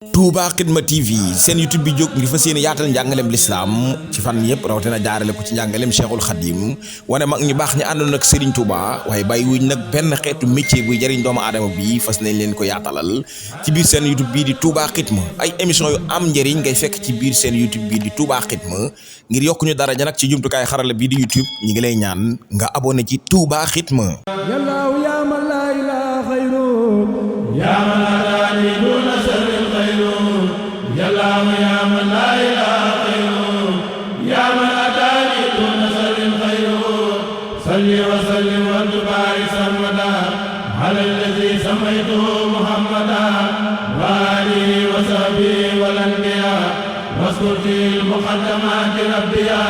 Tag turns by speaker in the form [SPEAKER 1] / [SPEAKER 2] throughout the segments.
[SPEAKER 1] Touba Xidma TV seen YouTube bi jóg ngi fas yéene yaatal njàngaleem lislaam ci fan yëpp rawatina jaarale ko ci njàngaleem Cheikhul Khadim wane mag ñu baax ñi àndoon ak Serigne Touba waaye bàyyi wuñ nag benn xeetu métier buy jëriñ doomu aadama bi fas nañ leen ko yaatalal ci biir seen YouTube bii di Touba Xidma ay émission yu am njëriñ ngay fekk ci biir seen YouTube bii di Touba Xidma ngir yokku ñu daraja nag ci jumtukaay xarala bii di YouTube ñi ngi lay ñaan nga abonné ci Touba Xidma.
[SPEAKER 2] صلي وسلم وتبارك سرمدا على الذي سميته محمدا وآله وصحبه والأنبياء واذكر في المقدمات ربيا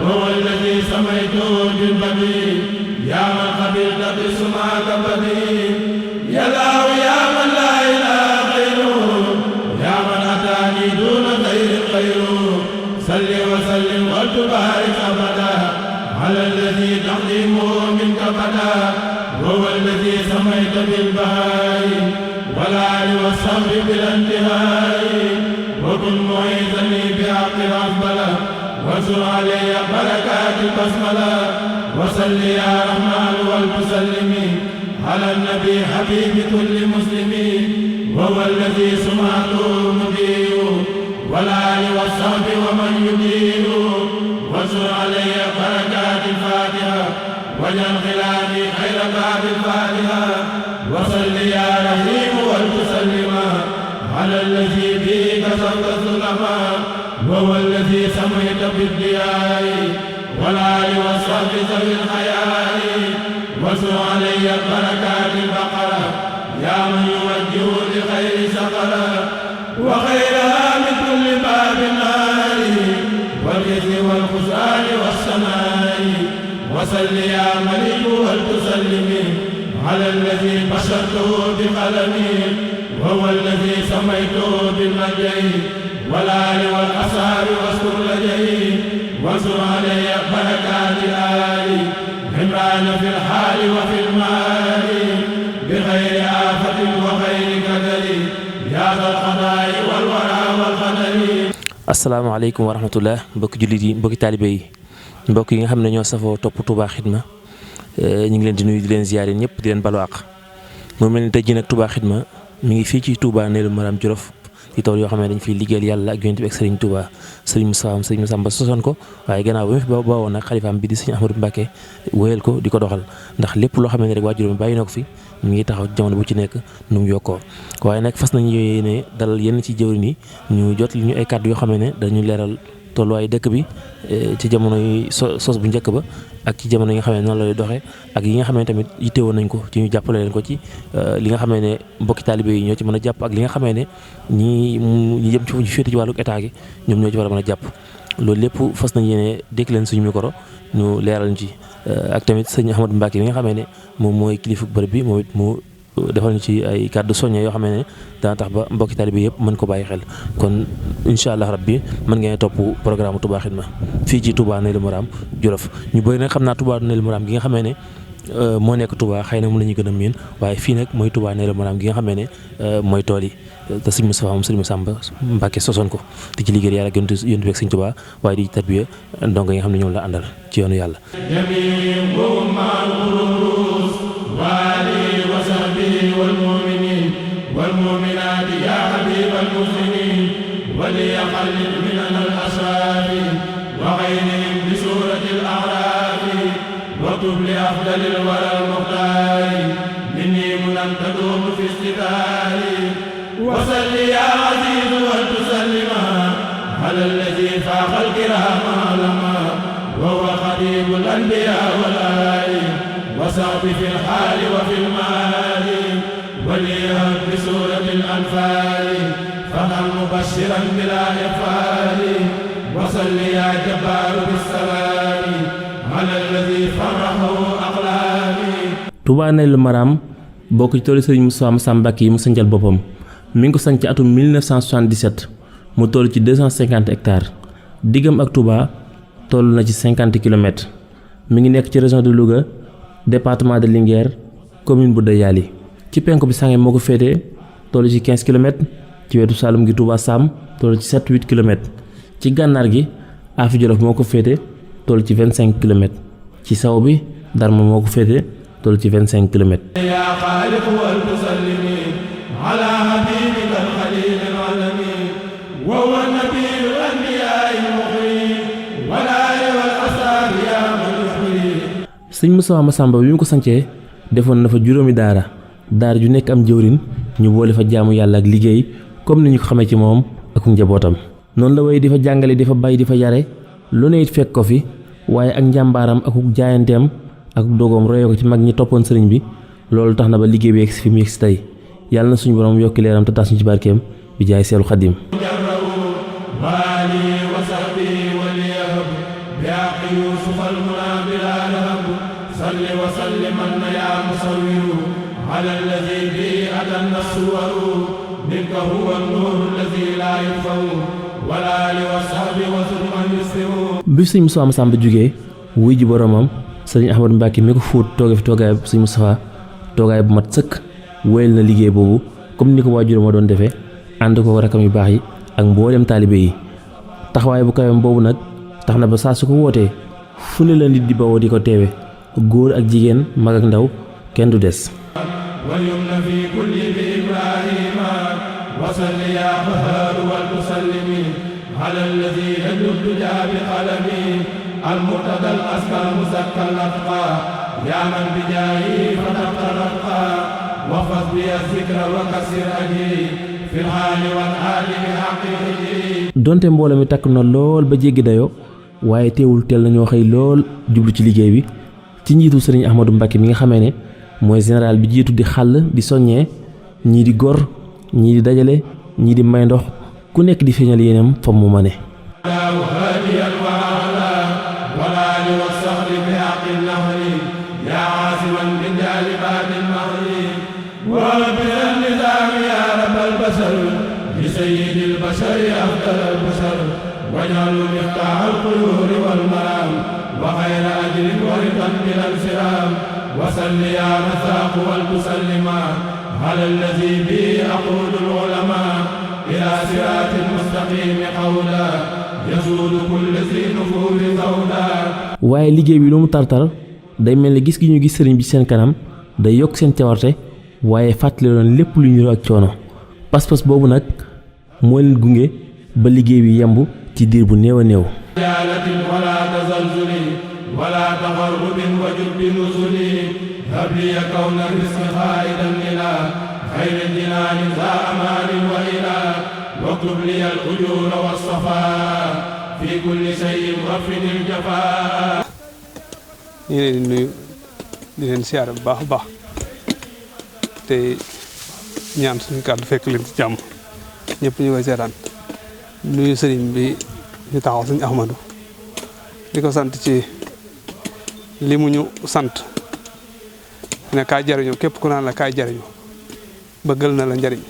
[SPEAKER 2] وهو الذي سميته بالبديع يا من قبلت بسمعك بديع يا الله يا من لا إله غيره يا من أتاني دون غير غيره صلي وسلم وتبارك أبدا على الذي تقديمه منك بدا وهو الذي سميت بالبهاء والآل والصحب بالانتهاء وكن معيذني بحق الأفضل وانصر علي بركات البسملة وصل يا رحمن والمسلم على النبي حبيب كل مسلم وهو الذي سمعته مبين والآل والصحب ومن يدين وانصر علي بركات الفاتحة واجعل خلافي خير باب الفاتحة وصل يا رحيم والمسلم على الذي به كسرت الظلما وهو الذي سميت بالضياء والآل والصحب ذوي الحياء وانصر علي بركات البقرة يا من يوجه لخير سفرة وخيرها من كل باب النار والإثم والخسران والسماء وصل يا ملك والتسلم على الذي بشرته بقلمي وهو الذي سميته بالمجيء والآل والأصحاب واذكر لجيه وانصر علي بركات الآل عمران في الحال وفي المال بغير آفة وغير كدر يا ذا القضاء والورى والقدر.
[SPEAKER 3] asalaamaaleykum wa rahmatullah mbokki jullit yi mbokki taalibe yi mbokk yi nga xam ne ñoo safoo topp Touba Xidma ñu ngi leen di nuyu di leen ziyaare ñëpp di leen balu àq mu mel ni tey jii nag Touba Xidma mi ngi fii ci Touba Nelou Maram Jolof ci tool yoo xam ne dañ fiy liggéeyal yàlla ak yonent bi ak Serigne Touba Serigne Moussa sosoon ko waaye gannaaw ba mu fi baawoon nag xalifaam bi di Serigne Ahmadou Mbacké wéyal ko di ko doxal ndax lépp loo xam ne rek waajuram bàyyi na ko fi mi ngi taxaw jamono bu ci nekk nu mu yokkoo waaye nag fas nañu yéene dalal yenn ci jëwriñ yi ñu jot li ñu ay kàddu yoo xam ne dañu leeral tolluwaay dëkk bi ci jamono yi sos bu njëkk ba ak ci jamono yi nga xam ne noonu la lay doxee ak yi nga xam ne tamit yittewoon nañ ko ci ñu jàppale leen ko ci li nga xam ne mbokki taalibe yi ñoo ci mën a jàpp ak li nga xam ne ñi jëm ci féete ci wàllu état gi ñoom ñoo ci war a mën a jàpp loolu lépp fas nañ yéene dékk leen suñu micro ñu leeral ñu ci ak tamit sëñ Ahmadou Mbacké bi nga xam ne moom mooy kilifa bërëb bi moom it mu defal ñu ci ay kàddu soññe yoo xam ne dana tax ba mbokki taalibe yëpp mën ko bàyyi xel kon incha allah rabbi mën ngeen topp programme Touba Xidma fii ci Touba Nelou Maram Jolof ñu bëri nag xam naa Touba Nelou Maram gi nga xam ne moo nekk Touba xëy na mu la ñu gën a miin waaye fii nag mooy Touba Nelou Maram gi nga xam ne mooy tool yi te sëñ Moustapha moom sëñ Moussa Mbacké sosoon ko di ci liggéey yàlla yonent bi ak sëñ Touba waaye di tarbiya donc yi nga xam ne ñoom la àndal ci yoonu yàlla.
[SPEAKER 2] والمؤمنين والمؤمنات يا حبيب المسلمين وليقلل مننا الأسرار وغيرهم بسورة الأعراف واكتب لأفضل الورى المختار مني منى تدوم في استثاري وصل يا عزيز وتسلم على الذي فاق الكرام علما وهو خطيب الأنبياء والآل وصعب في الحال وفي المال وليهب بسورة الأنفال فهم مبشرا بلا إغفال وصل يا جبار بالسلام على الذي فرحه أقلامي.
[SPEAKER 3] Touba Nelou Maram bokk ci toolu Serigne Moussa Mbacké yi mu sancal boppam mi ngi ko sanc ci atum 1977 mu toll ci 250 hectares diggam ak Touba toll na ci 50 kilomètres mi ngi nekk ci région de Louga département de Linguère commune bu Dayali ci penku bi Sange moo ko féetee toll ci 15 kilomètres ci wetu Saalum gi Touba Sam toll ci 7-8 kilomètres ci gànnaar gi Afi Jolof moo ko féete toll ci 25 kilomètres ci saw bi Darma moo ko féete toll ci 25 kilomètres.
[SPEAKER 2] yaa xaaliqu wal musallimin ala habibika al-khalil al-alamin wa huwa nabiyul anbiya'i al-mukhrin wal ali wal ashab ya man yukhri.
[SPEAKER 3] sëñ Moustapha Massamba bi mu ko sancee defoon na fa juróomi daara ju nekk am jëwrin ñu boole fa jaamu yàlla ak liggéey comme ni ñu ko xamee ci moom ak njabootam. noonu la way di fa jàngale di fa bay di fa yare lu ne it fekk ko fi waaye ak njàmbaaram ak jaayanteem ak dogoom royee ko ci mag ñi toppoon sëriñ bi loolu tax na ba liggéey bi yegg si fi mu yegg si tey yàlla na suñu borom yokki leeram te taas ñu ci barkeem bi jaay Seexul Xadiim. bi sëñ Moustapha Massamba jógee wuy ji boromam sëriñ Ahmadou Mbacke mi ko fóot tooge fi toogaay sëñ Moustapha toogaay bu mat sëkk wéyal na liggéey boobu comme ni ko waajuram ma doon defee ànd ko rakam yu baax yi ak mboolem taalibe yi taxawaay bu kawam boobu nag tax na ba saa su ko wootee fu ne la nit di bawoo di ko teewe góor ak jigéen mag ak ndaw kenn du des.
[SPEAKER 2] على الذي يجد جاب قلمي المرتضى الأسكى المزكى الأتقى يا من بجاهه فتقت الأتقى واحفظ بي الذكر وكسر أجري في الحال والآل بحقه.
[SPEAKER 3] donte mbooloo mi takk na lool ba jéggi dayoo waaye teewul teel nañoo xëy lool jublu ci liggéey bi ci njiitu sëriñ Ahmadou Mbacke mi nga xamee ne mooy général bi jiitu di xàll di soññee ñii di gor ñii di dajale ñii di may ndox. ku nekk di feeñal yéenam fa mu mane.
[SPEAKER 2] على الذي به أقول العلماء إلى صراط المستقيم قولا يزول كل ذي نفور قولا.
[SPEAKER 3] waaye liggéey bi lu mu tartar day mel ni gis gi ñu gis sëriñ bi seen kanam day yokk seen cawarte waaye fàttali loon lépp lu ñu ak coono pas-pas boobu nag moo leen gunge ba liggéey bi yemb ci diir bu néew a néew.
[SPEAKER 2] ولا تزلزل ولا تغرب وجب نزل هب لي كون الرزق خالدا إلى خير الجنان ذا أمان وإلى واكتب لي الأجور والصفاء في كل شيء وفد الجفاء.
[SPEAKER 4] ñu leen di nuyu di leen siyaare bu baax a baax te ñaan suñu kàddu fekk leen ci jàmm ñëpp ñu koy seetaan nuyu sëriñ bi ñu taxaw suñu Ahmadou di ko sant ci li mu ñu sant ne kaay jariñu képp ku naan la kaay jariñu bëggal na la njariñ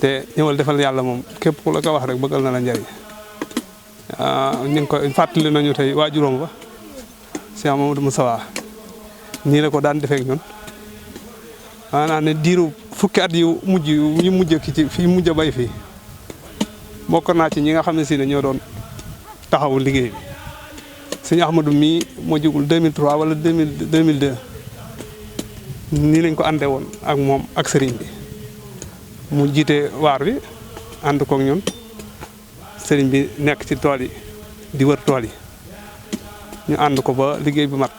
[SPEAKER 4] te ñëwal defal yàlla moom képp ku la ko wax rek bëggal na la njariñ ñu ngi ko fàttali nañu tey waajuróom ba Cheikh Mamadou Moustapha nii la ko daan defee ak ñun maanaam ne diiru fukki at yu mujj ki ci fii mujj a bay fii bokk naa ci ñi nga xam ne si ne ñoo doon taxawu liggéey bi sëñ Ahmadou mii moo jugul 2003 wala 2002 nii lañ ko àndee woon ak moom ak sëriñ bi mu jiite waar bi ànd koog ñun sëriñ bi nekk ci tool yi di wër tool yi ñu ànd ko ba liggéey bi mat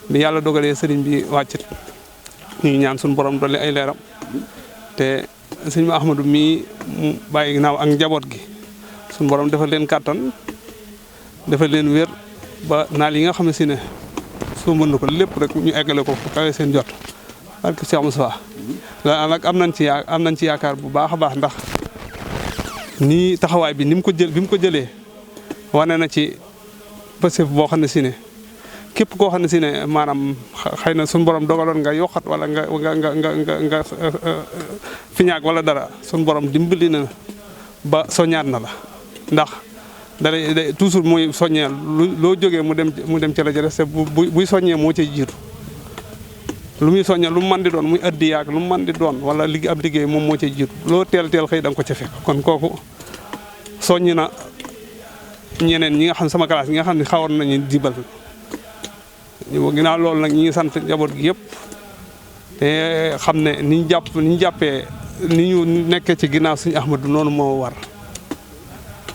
[SPEAKER 4] bi yàlla dogalee sëriñ bi wàccit ñu ñaan suñu borom dolli ay leeram te sëñ Ahmadou mii mu bàyyi naaw ak njaboot gi suñu borom defal leen kàttan defal leen wér ba naal yi nga xam ne si ne soo mën na ko lépp rek ñu eggale ko fu kawe seen jot barke Cheikh Moustapha la nag am nañ ci yaakaar bu baax a baax ndax nii taxawaay bi ni mu ko jël bi mu ko jëlee wane na ci pësef boo xam ne si ne képp koo xam ne si ne maanaam xëy na suñu borom dogaloon nga yokkat wala nga fiñaak wala dara suñu borom dimbali na ba soññaat na la ndax day toujours muy soññeel loo jógee mu dem ci la jëre c'est buy soññee moo ci jiitu lu muy soñña lu mu mën di doon muy addi yaag lu mu mën di doon wala ab liggéey moom moo cay jiitu loo teel xëy da nga ko ca fekk kon kooku soññ na ñeneen ñi nga xam sama classe yi nga xam ne xawoon nañu jibal ñu ginnaaw loolu nag ñi ngi sant njaboot gi yëpp te xam ne ni ñu jàppee ni ñu nekkee ci ginnaaw sëñ Ahmadou noonu moo war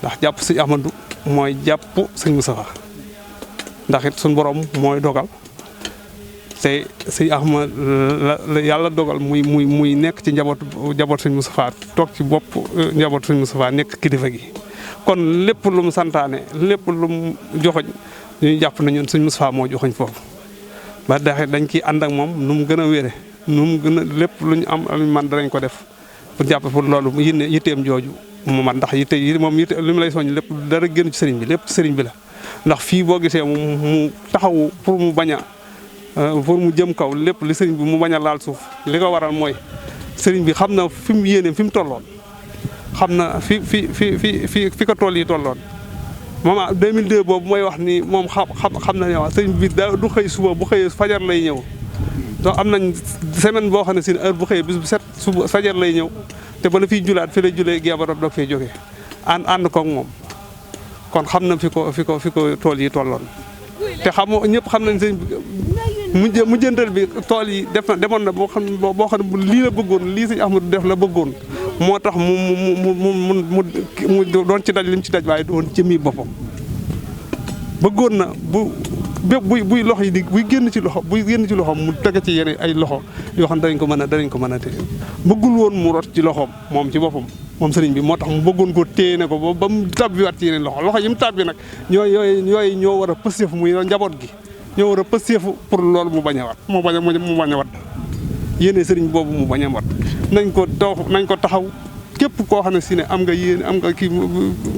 [SPEAKER 4] ndax jàpp sëñ Ahmadou mooy jàpp sëñ Moustapha ndax it suñ borom mooy dogal te sëñ Ahmad la yàlla dogal muy nekk ci njaboot sëñ Moustapha toog ci bopp njaboot sëñ Moustapha nekk kilifa gi kon lépp lu mu santaane lépp lu mu joxoñ ñu jàpp na ñun sëñ Moustapha moo joxoñ foofu ba dañ ciy ànd ak moom nu mu gën a wére nu mu gën a lépp lu ñu am luñ man danañ ko def pour jàpp pour loolu mu yitteem jooju mu man ndax yitte yi moom yitte li mu lay soññ lépp dara génn ci sëriñ bi lépp sëriñ bi la ndax fii boo gisee mu taxawu pour mu bañ a pour mu jëm kaw lépp li sëriñ bi mu bañ a laal suuf li ko waral mooy sëriñ bi xam na fi mu yéene fi mu tolloon xam na fi ko tool yi tolloon moom 2002 boobu mooy wax ni moom xam na ne wax sëriñ bi du xëy suba bu xëyee fajar lay ñëw donc am nañ semaine boo xam ne si heure bu xëyee bis bu set suba fajar lay ñëw te ba la fiy julaat fi lay julee geebarob doog fay jógee ànd koog moom kon xam na fi ko tool yi tolloon te ñëpp xam nañ sëriñ bi mujjantal bi tool yi demoon na boo xam ne lii la bëggoon lii sëñ Ahmadou def la bëggoon moo tax mu doon ci daj lim ci daj waaye doon jëmmi boppam bëggoon na buy loxo yi buy génn ci loxo mu tege ci yeneen ay loxo yoo xam ne danañ ko mën a téye bëggul woon mu rot ci loxoom moom ci boppam moom sëriñ bi moo tax mu bëggoon ko téye ne ko ba mu tàbbiwaat ci yeneen loxo yi mu tàbbi nag ñooy ñoo war a pësteefu muy njaboot gi ñoo war a pësteefu pour loolu mu bañ a wat mu bañ a wat yéene sëriñ boobu mu bañ a wat nañ ko taxaw képp koo xam ne si ne am nga yéene am nga kii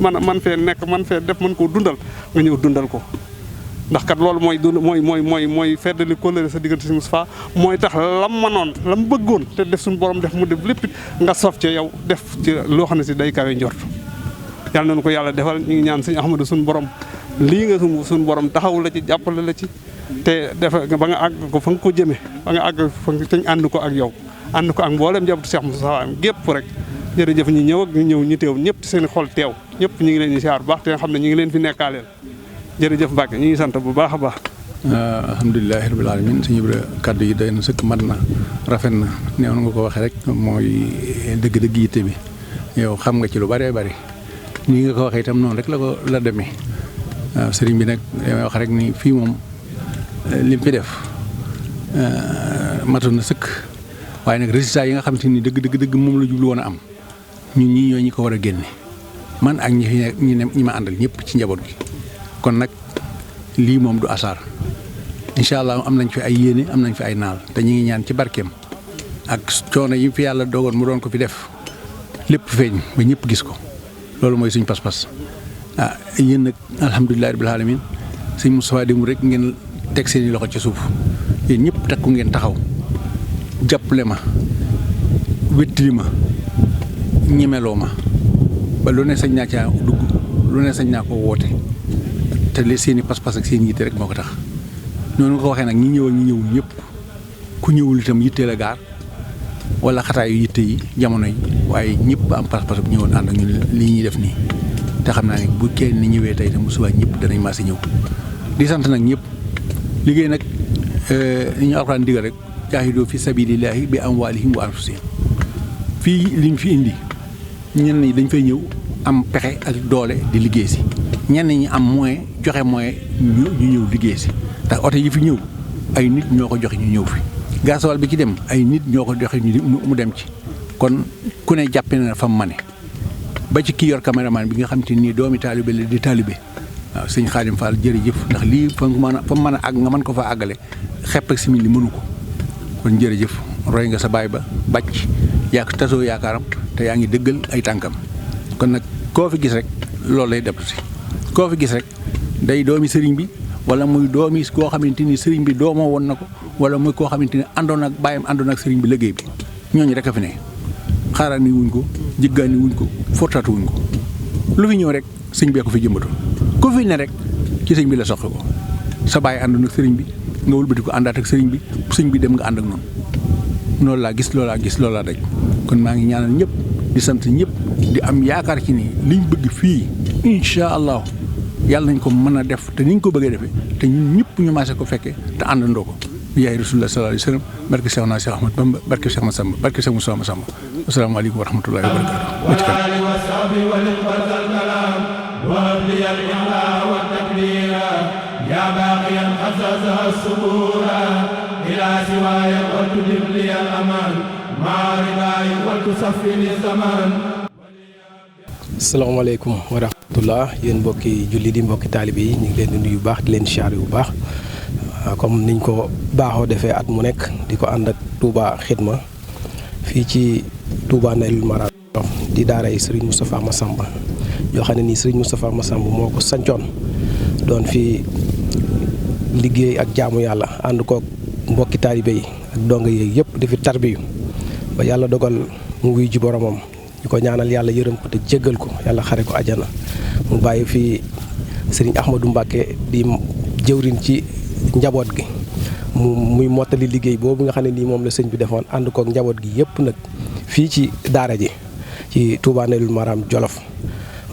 [SPEAKER 4] man fee nekk man fee def mën koo dundal nga ñëw dundal ko ndax kat loolu mooy feddali kóllëre sa diggante si Moustapha mooy tax lam manoon lam bëggoon te def suñu borom def mu def lépp nga sof ci yow def ci loo xam ne si day kawe njort yàlla nañu ko yàlla defal ñu ngi ñaan sëñ Ahmadou suñu borom lii nga suñu borom taxaw la ci jàppale la ci te defa ba nga àgg ko fa nga ko jëmee ba nga àgg fa nga teñ ànd ko ak yow ànd ko ak mboolem njabootu Cheikh Moustapha gépp rek jërëjëf ñi ñëw ak ñu ñëw ñu teew ñëpp ci seen xol teew ñëpp ñu ngi leen di siyaar bu baax te nga xam ne ñu ngi leen fi nekkaaleel jërëjëf Mbacke ñu ngi sant bu baax a baax.
[SPEAKER 5] alhamdulilahi rabbil alamin suñu kàddu yi doy na sëkk mat na rafet na neew nga ko waxee rek mooy dëgg-dëgg yitte bi yow xam nga ci lu bëree bëri nii nga ko waxee itam noonu rek la demee waaw sëriñ bi nag damay wax rek ni fii moom lim fi def matoon na sëkk waaye nag résultat yi nga xam te ni dëgg moom la jublu woon a am ñun ñii ñoo ñi ko war a génne man ak ñi ma àndal ñëpp ci njaboot gi kon nag lii moom du asaar incha allah am nañ fi ay yéene am nañ fi ay naal te ñu ngi ñaan ci barkeem ak coono yi fi yàlla dogoon mu doon ko fi def lépp feeñ ba ñëpp gis ko loolu mooy suñ pas-pas yéen nag alhamdulilah rabbil alamin sëñ Moustapha Démb rek ngeen teg seeni loxo ci suuf yéen ñëpp takku ngeen taxaw jàppale ma wéttali ma ñemeloo ma ba lu ne sañ naa caa dugg lu ne sañ naa ko woote te li seeni pas-pas ak seen yitte rek moo ko tax noonu nga ko waxee nag ñi ñëwal ñi ñëwul ñëpp ku ñëwul itam yitte la gaar wala xataayu yitte yi jamono yi waaye ñëpp am pas-pas bu ñëwoon ànd ak ñu li ñuy def nii te xam naa ne bu kenn ni ñëwee tey te bu subaa ñëpp danañ maase ñëw di sant nag ñëpp liggéey nag li ñu alxuraan digal rek jaahidu fi sabilillahi bi amwaalihim wa anfusihim fii liñ fi indi ñenn ñi dañ fay ñëw am pexe ak doole di liggéey si ñenn ñi am moyen joxe moyen ñu ñëw liggéey si ndax oto yi fi ñëw ay nit ñoo ko joxe ñu ñëw fi gasoil bi ci dem ay nit ñoo ko joxe mu dem ci kon ku ne jàppe na fa mu mane ba ci kii yor caméraman bi nga xam te nii doomi taalibe la di taalibe waaw sëñ Xaadim Fall jërëjëf ndax lii fa mu mën a àgg nga mën ko fa àggale xepp ak simili mënu ko kon jërëjëf roy nga sa baay ba bàcc yaa ko tasoo yaakaaram te yaa ngi dëggal ay tànkam kon nag koo fi gis rek loolu lay def si koo fi gis rek day doomi sëriñ bi wala muy doomi koo xamante ni sëriñ bi doomoo woon na ko wala muy koo xamante ni àndoon ak bàyyam àndoon ak sëriñ bi liggéey bi ñooñu rek a fi ne xaaraani wuñ ko jiggaani wuñ ko fortaatu wuñ ko lu fi ñëw rek sëñ bee ko fi jëmbatu ku fi ne rek ci sëñ bi la soqe ko sa baay àndoon ak sëriñ bi nga wëlbati ko àndaat ak sëriñ bi dem nga ànd ak noonu loolu laa gis loolu laa daj kon maa ngi ñaanal ñëpp di sant ñëpp di am yaakaar ci ni liñ bëgg fii incha allah yàlla nañ ko mën a def te niñ ko bëggee defee te ñun ñëpp ñu maase ko fekkee te àndandoo ko yaay rasulullah sallallahu alayhi wasallam barke Cheikh naa Cheikh Ahmad Bamba barke Cheikh Massamba barke Cheikh Moussa Massamba asalaamaaleykum wa rahmatullahi wa
[SPEAKER 6] asalaamaaleykum wa rahmatullah yéen mbokki julli di mbokki taalibe yi ñu ngi leen di nuyu bu baax di leen siyaare bu baax comme niñ ko baaxoo defee at mu nekk di ko ànd ak Touba Xidma fii ci Touba Naylul Maram di daaray Serigne Moustapha Massamba yoo xam ne nii Serigne Moustapha Massamba moo ko sancoon doon fi liggéey ak jaamu yàlla ànd koog mbokki taalibe yi ak donga yi yëpp di fi tarbiyu ba yàlla dogal mu wuy ji boromam ñu ko ñaanal yàlla yërëm ko te jéggal ko yàlla xare ko ajana mu bàyyi fii Serigne Ahmadou Mbacké di jëwriñ ci njaboot gi muy mottali liggéey boobu nga xam ne nii moom la sëñ bi defoon ànd koog njaboot gi yëpp nag fii ci daara ji ci Touba Naylul Maram Jolof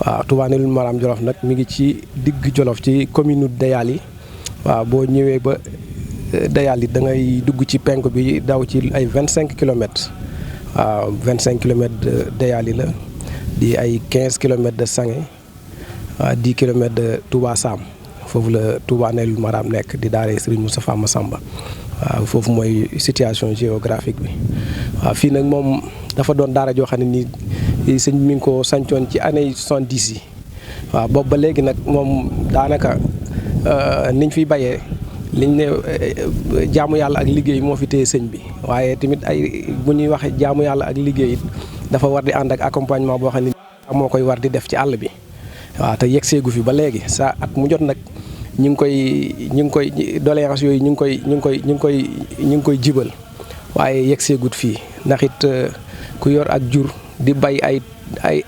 [SPEAKER 6] waaw Touba Naylul Maram Jolof nag mi ngi ci digg Jolof ci commune Dayali waaw boo ñëwee ba Dayali da ngay dugg ci penk bi daw ci ay 25 kilomètres waaw 25 kilomètres de Dayali la di ay 15 kilomètres de Sange waaw 10 kilomètres de Touba Sam foofu la Touba Naylul Maram nekk di daaree Serigne Moustapha Massamba waaw foofu mooy situation géographique bi waaw fii nag moom dafa doon daara joo xam ne nii sëñ mi ngi ko sancoon ci année 70 yi waaw boobu ba léegi nag moom daanaka niñ fiy bayee liñ ne jaamu yàlla ak liggéey moo fi téye sëñ bi waaye tamit ay bu ñuy wax jaamu yàlla ak liggéey it dafa war di ànd ak accompagnement boo xam ne moo koy war di def ci àll bi waaw te yegg seegu fi ba léegi sa at mu jot nag ñu ngi koy doléance yooyu ñu ngi koy jibal waaye yegg seegut fii ndax it ku yor ak jur di bay ay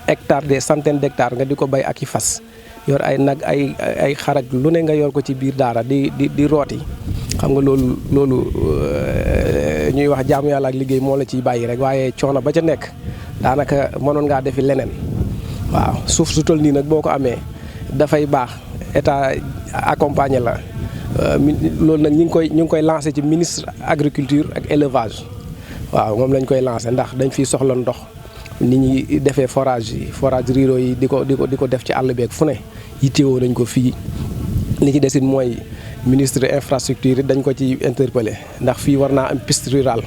[SPEAKER 6] hectares des centaines d'hectares nga di ko bay ak i fas yor ay nag ay xarak lu ne nga yor ko ci biir daara di rooti xam nga loolu ñuy wax jaamu yàlla ak liggéey moo la ciy bàyyi rek waaye coono ba ca nekk daanaka mënoon ngaa defi leneen waaw suuf su toll nii nag boo ko amee dafay baax état accompagner la loolu nag ñu ngi koy lancé ci ministre agriculture ak élevage waaw moom lañ koy lancé ndax dañ fiy soxla ndox nit ñi defee forage ruraux yi di ko def ci àll beeg fu ne yittewoo nañ ko fii li ci desit mooy ministre infrastructure dañ ko ci interpellé ndax fii war naa am piste rurale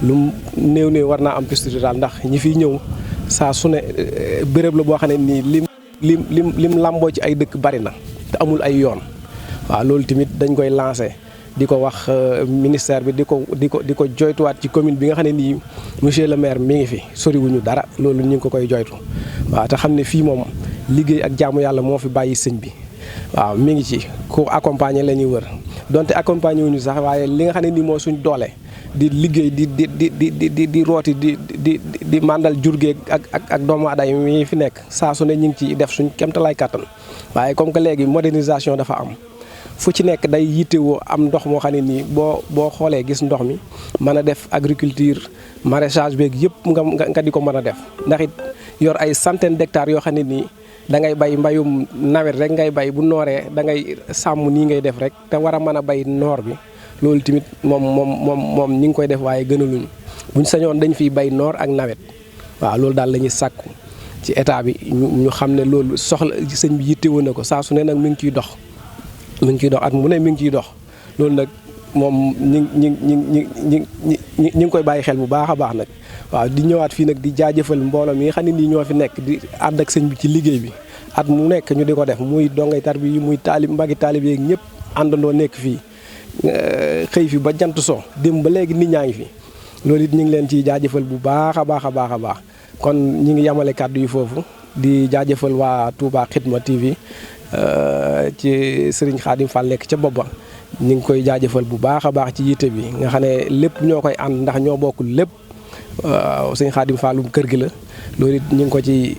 [SPEAKER 6] lu néew war naa am piste rurale ndax ñi fiy ñëw saa su ne béréb la boo xam ne nii lim làmboo ci ay dëkk bari na te amul ay yoon waaw loolu tamit dañ koy lancé di ko wax ministère bi di ko joytuwaat ci commune bi nga xam ne nii monsieur le maire mi ngi fi soriwuñu dara loolu ñu ngi ko koy joytu waaw te xam ne fii moom liggéey ak jaamu yàlla moo fi bàyyi sëñ bi waaw mi ngi ci ku accompagner la ñuy wër donte accompagner wuñu sax waaye li nga xam ne nii moo suñ doole di liggéey di rooti di màndal jur gi ak doomu aadama mi fi nekk saa su ne ñu ngi ci def suñ kemtalaay kàttan waaye comme que léegi modernisation dafa am fu ci nekk day yittewoo am ndox moo xam ne nii boo xoolee gis ndox mi mën a def agriculture maraîchage beeg yëpp nga di ko mën a def ndax it yor ay centaine d'hectares yoo xam ne nii da ngay bay mbayum nawet rek ngay bay bu nooree da ngay sàmm nii ngay def rek te war a mën a bay noor bi loolu tamit moom ñi ngi koy def waaye gënaluñu buñ sañoon dañ fiy bay noor ak nawet waaw loolu daal la ñuy sàkku ci état bi ñu xam ne loolu soxla sëñ bi yittewoo na ko saa su ne nag mi ngi ciy dox at mu ne mi ngi ciy dox loolu nag moom ñi ngi koy bàyyi xel bu baax a baax nag waaw di ñëwaat fii nag di jaajëfal mbooloo mi nga xam ne nii ñoo fi nekk di ànd ak sëñ bi ci liggéey bi at mu nekk ñu di ko def muy dongay tar bi muy mbagi taalib yeeg ñëpp àndandoo nekk fii xëy fi ba jant so dem ba léegi nit ñaa ngi fi loolu it ñu ngi leen ciy jaajëfal bu baax a baax a baax a baax kon ñi ngi yamale kàddu yi foofu di jaajëfal waa Touba Xidma TV ci Serigne Khadim Fall nekk ca bopp ba ñu ngi koy jaajëfal bu baax a baax ci yitte bi nga xam ne lépp ñoo koy ànd ndax ñoo bokk lépp Serigne Khadim Fallum kër gi la loolu it ñu ngi ko ci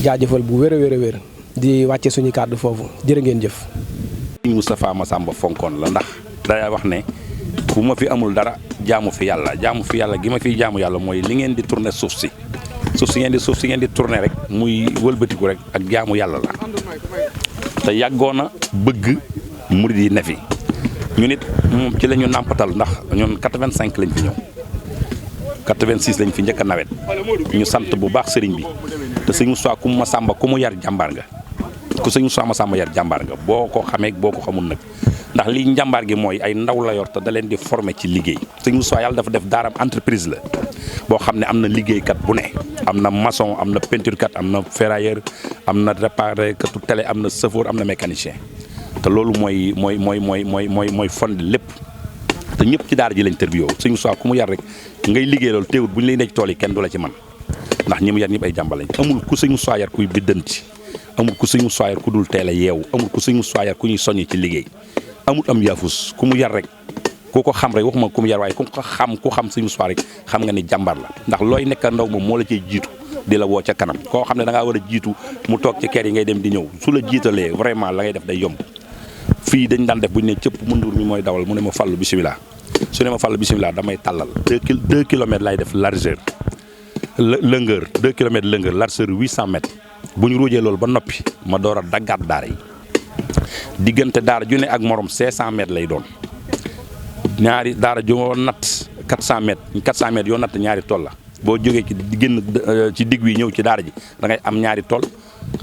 [SPEAKER 6] jaajëfal bu wér a wér di wàcce suñu kàddu foofu jërë ngeen jëf.
[SPEAKER 7] Moustapha Massamba fonkoon la ndax day wax ne fu ma fi amul dara jaamu fi yàlla gi ma fiy jaamu yàlla mooy li ngeen di tourner suuf si ngeen di tourner rek muy wëlbatiku rek ak jaamu yàlla la te yàggoona bëgg murid yi ne fi ñu nit moom ci la ñu nàmpatal ndax ñun 85 lañ fi ñëw 86 lañ fi njëkk a nawet ñu sant bu baax sëriñ bi te sëñ Moussa ku ma sàmba ku mu yar jàmbaar nga ku sëñ Moussa ma sàmba yar jàmbaar nga boo ko xamee boo ko xamul nag ndax lii njàmbaar gi mooy ay ndaw la yor te da leen di former ci liggéey sëñ Moussa yàlla dafa def daaram entreprise la boo xam ne am na liggéeykat bu ne am na maçon am na peinture kat am na ferrailleur am na réparé katu télé am na chauffeur am na mécanicien te loolu mooy fond lépp te ñëpp ci daara ji lañ tërbiyoo sëñ Moussa ku mu yar rek ngay liggéey loolu teewut bu ñu lay nekk tool yi kenn du la ci man ndax ñi mu yar ñëpp ay jàmbal lañ amul ku sëñ Moussa yar kuy biddanti amul ku sëñ Moussa yar ku dul teel a yeewu amul ku sëñ Moussa yar ku ñuy soññi ci liggéey amul am yaafus ku mu yar rek ku ko xam rek waxuma ku mu yar waaye ku xam sëñ Moussa rek xam nga ni jàmbar la ndax looy nekk ndaw moom moo la cay jiitu di la woo ca kanam koo xam ne da ngaa war a jiitu mu toog ci kër yi ngay dem di ñëw su la jiitalee vraiment la ngay def day yomb fii dañ daan def bu ñu ne cëpp mundur mi mooy dawal mu ne ma fàllu bisimilah su ne ma fàllu bisimilah damay tàllal 2 kilomètres lay def largeur longueur 2 kilomètres longueur largeur 800 mètres bu ñu ruujee loolu ba noppi ma door a daggaat daara yi diggante daara ju ne ak morom 500 mètres lay doon ñaari daara joo natt 400 mètres yoo natt ñaari tool la boo jógee ci génn ci digg wi ñëw ci daara ji da ngay am ñaari tool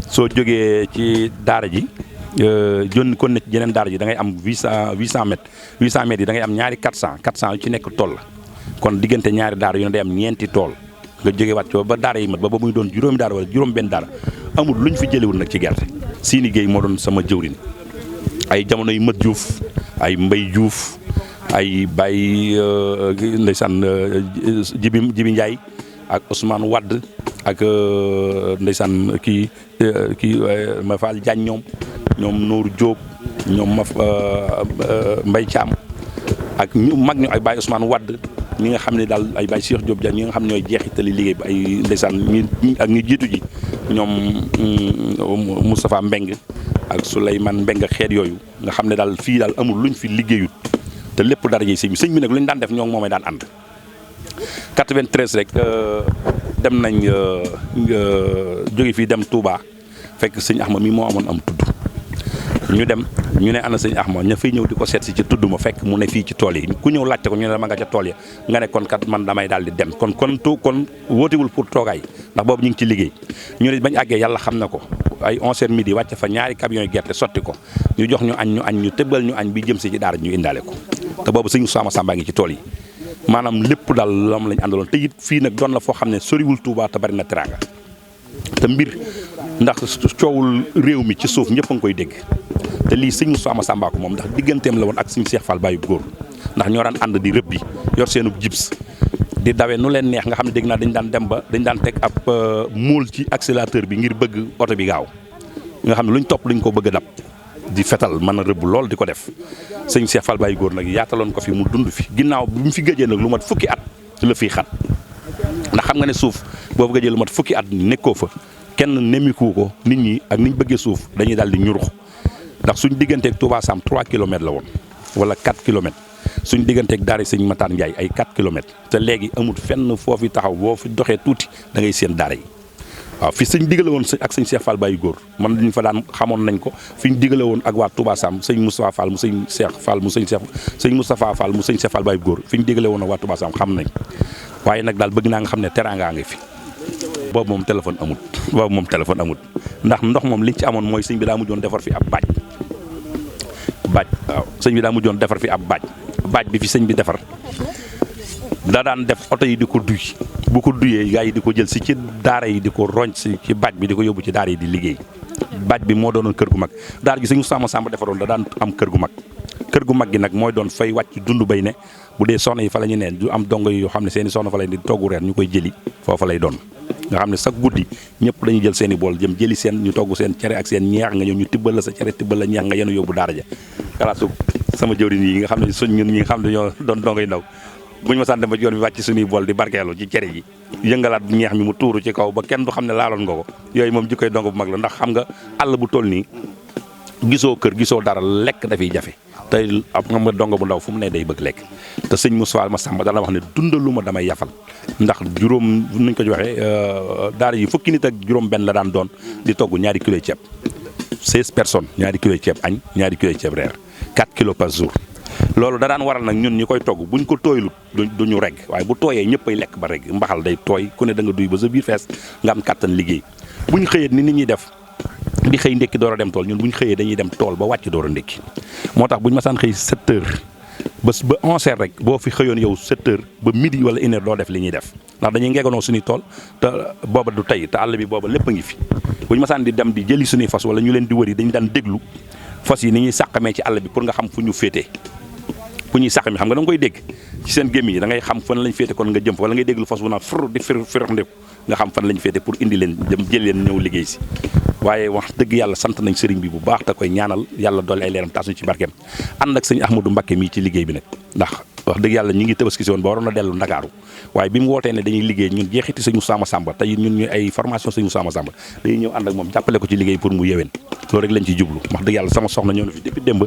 [SPEAKER 7] soo jógee ci daara ji jonni kon ne ci jeneen daara ji da ngay am 800 mètres yi da ngay am ñaari 400 yu ci nekk tool la kon diggante ñaari daara yu ne day am ñeenti tool nga jóge waat ci ba daara yi mat ba muy doon juróomi daara wala juróom benn daara amul lu ñu fi jëlewul nag ci gerte Sini Gueye moo doon sama jëwrin ay jamono yu Mat Diouf ay Mbay Diouf ay Baye ndeysaan Jibi Ndiaye ak Ousmane Wade ak ndeysaan kii ma Fall Diagne ñoom Nour Diop ñoom Mbaye Thiam ak ñu mag ñu ay Baye Ousmane Wade ñi nga xam ne daal ay Baye Cheikh Diop Diagne ñi nga xam ne ñooy jeexitali liggéey bi ay ndeysaan ñi ak ñi jiitu ji ñoom Moustapha Mbeng ak Souleymane Mbeng xeet yooyu nga xam ne daal fii daal amul luñ fi liggéeyut te lépp dara jëy sëñ bi nag lu ñu daan def ñoo moomay daan ànd 93 rek dem nañ jóge fii dem Touba fekk sëñ Axma mi moo amoon am tudd ñu ne ana sëñ Axma ña fay ñëw di ko seet si ci tudd ma fekk mu ne fii ci tool yi ku ñëw laajte ko ñu ne ma nga ca tool ya nga ne kon kat man damay daal di dem kon wóotewul pour toogaay ndax boobu ñu ngi ci liggéey ñu ne bañ àggee yàlla xam na ko ay 11h midi wàcce fa ñaari camion yi gerte sotti ko ñu jox ñu añ ñu tëbbal ñu añ bi jëm si ci daara ñu indaale ko te boobu sëñ Sama Samba ngi ci tool yi maanaam lépp daal lam lañ àndaloon te it fii nag doon la foo xam ne soriwul Touba te bari na teraanga te mbir ndax coowul réew mi ci suuf ñëpp a ngi koy dégg te lii sëñ Sama Samba ko moom ndax digganteem la woon ak sëñ Cheikh Fall Baye góor ndax ñoo daan ànd di rëbbi yor seenu jibs di dawee nu leen neex nga xam ne dégg naa dañ daan dem ba dañ daan teg ab muul ci accélérateur bi ngir bëgg oto bi gaaw nga xam ne luñ topp luñ ko bëgg a dab di fetal mën a rëbb lool di ko def sëñ Cheikh Fall Baye góor nag yaataloon ko fi mu dund fi ginnaaw bi mu fi gëjee nag lu mat fukki at la fiy xat ndax xam nga ne suuf boobu gëjee lu mat fukki at nekkoo fa kenn nemmiku ko nit ñi ak niñ bëggee suuf dañuy daal di ñurux ndax suñ digganteeg Touba Sam 3 kilomètres la woon wala 4 kilomètres suñ digganteeg daara sëñ Matar Ndiaye ay 4 kilomètres te léegi amul fenn foofi taxaw boo fi doxee tuuti da ngay seen daara yi waaw fi sëñ digale woon ak sëñ Cheikh Fall Baye góor man dañ fa daan xamoon nañ ko fi ñu digale woon ak waa Touba Sam sëñ Moustapha Fall mu sëñ Cheikh Fall mu sëñ Moustapha Fall mu sëñ Cheikh Fall Baye góor fi ñu digale woon ak waa Touba Sam xam nañ waaye nag daal bëgg naa nga xam ne teraanga ngi fi boobu moom téléphone amut ndax ndox moom liñ ci amoon mooy sëñ bi daa mujjoon defar fi ab baaj waaw sëñ bi daa mujjoon defar fi ab baaj bi fi sëñ bi defar da daan def oto yi di ko duy bu ko duyee gaa yi di ko jël si ci daara yi di ko roñ si ci baaj bi di ko yóbbu ci daara yi di liggéey baaj bi moo doonoon kër gu mag daara gi sëñ Sama Samba defaroon da daan am kër gu mag gi nag mooy doon fay wàcc dund bay ne bu dee soxna yi fa la ñu neen du am dongo yoo xam ne seeni soxna fa lay di toggu reer ñu koy jëli foofa lay doon nga xam ne chaque guddi ñëpp dañuy jël seen i bool jëm jëli seen ñu togg seen cere ak seen ñeex nga ñëw ñu tibbal la sa cere tibbal la ñeex nga yenu yóbbu daara ja kalaasu sama jëwriñ yi nga xam ne suñ ñun ñi nga xam ne ñoo doon dongo yu ndaw buñu ma sant ba ci yoon bi wàcc suñuy bool di barkeelu ci cere ji yëngalaat ñeex mi mu tuuru ci kaw ba kenn du xam ne laaloon nga ko yooyu moom jikkoy dongo bu mag la ndax xam nga àll bu toll nii gisoo kër gisoo dara lekk dafay jafe tey ab nga dongo bu ndaw fu mu ne day bëgg lekk te sëñ Moussa Massamba dana wax ne dundalu ma damay yafal ndax juróom nuñ ko waxee daara yi fukki nit ak juróom benn la daan doon di togg ñaari kilo ceeb 16 personnes ñaari kilo ceeb añ ñaari kilo ceeb reer 4 kilos par jour loolu da daan waral nag ñun ñi koy togg buñ ko tooylut duñu regg waaye bu tooyee ñëpp ay lekk ba regg mbaxal day tooy ku ne da nga duy ba sa biir fees nga am kàttan liggéey buñ xëyee ni nit ñi def di xëy ndekki door a dem tool ñun buñ xëyee dañuy dem tool ba wàcc door a ndekki moo tax buñ masaan xëy 7 heures ba 11 heures rek boo fi xëyoon yow 7 heures ba midi wala 1 heure doo def li ñuy def ndax dañuy ngeeganoo suñuy tool te booba du tey te àll bi booba lépp a ngi fi buñ masaan di dem di jëli suñuy fas wala ñu leen di wëri dañu daan déglu fas yi ni ñuy sàqamee ci àll bi pour nga xam fu ñu féetee fu ñuy sàq mi xam nga da nga koy dégg ci seen gémmiñ yi da ngay xam fan lañ féete kon nga jëm fa wala ngay déglu fas wu naan fur di fir ndeku nga xam fan lañ féete pour indi leen jëm jël leen ñëw liggéey si waaye wax dëgg yàlla sant nañ sëriñ bi bu baax te koy ñaanal yàlla doole ay leeram taas ñu ci barkeem ànd ak sëñ Ahmadou Mbacké mii ci liggéey bi nag ndax wax dëgg yàlla ñi ngi tabaski si woon ba waroon a dellu Ndakaaru waaye bi mu wootee ne dañuy liggéey ñun jeexiti sëñ Moussa Massamba tey ñun ñu ay formation sëñ Moussa Massamba dañuy ñëw ànd ak moom jàppale ko ci liggéey pour mu yéwén loolu rek lañ ci jublu wax dëgg yàlla sama soxna ñëw na fi depuis démb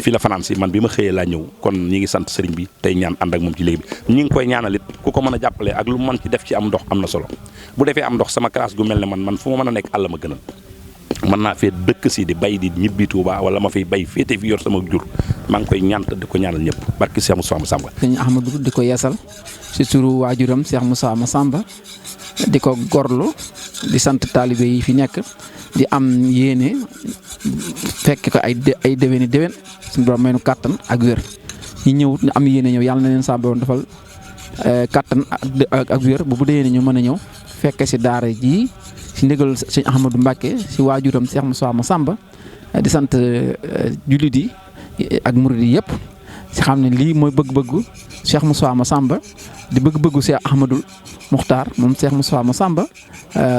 [SPEAKER 7] fi la fanaan si man bi ma xëyee laa ñëw kon ñi ngi sant sëriñ bi tey ñaan ànd ak moom ci liggéey bi ñi ngi koy ñaanal it ku ko mën a jàppale ak lu mën ci def ci am ndox am na solo bu defee am ndox sama classe gu mel ne man fu ma mën a nekk àll ma gënal mën naa fee dëkk si di bay di ñibbi Touba wala ma fiy bay féete fi yor sama jur maa ngi koy ñaan te di ko ñaanal ñëpp barki Cheikh Moussa Massamba.
[SPEAKER 8] sëñ Ahmadou di ko yeesal si turu waajuram Cheikh Moussa Massamba di ko gorlu di sant taalibe yi fi nekk di am yéene fekk ko ay déwéni déwén suñu borom may nu kàttan ak wér ñi ñëw am yéene ñëw yàlla na leen sa borom defal kàttan ak wér bu déwénee ñu mën a ñëw fekk si daara ji si ndigal sëñ Ahmadou Mbacké si waajuram Cheikh Moussa Massamba di sant jullit yi ak murid yi yëpp si xam ne lii mooy bëgg-bëggu Cheikh Moussa Massamba di bëgg-bëggu Cheikh Ahmadou Muxtaar moom Cheikh Moussa Massamba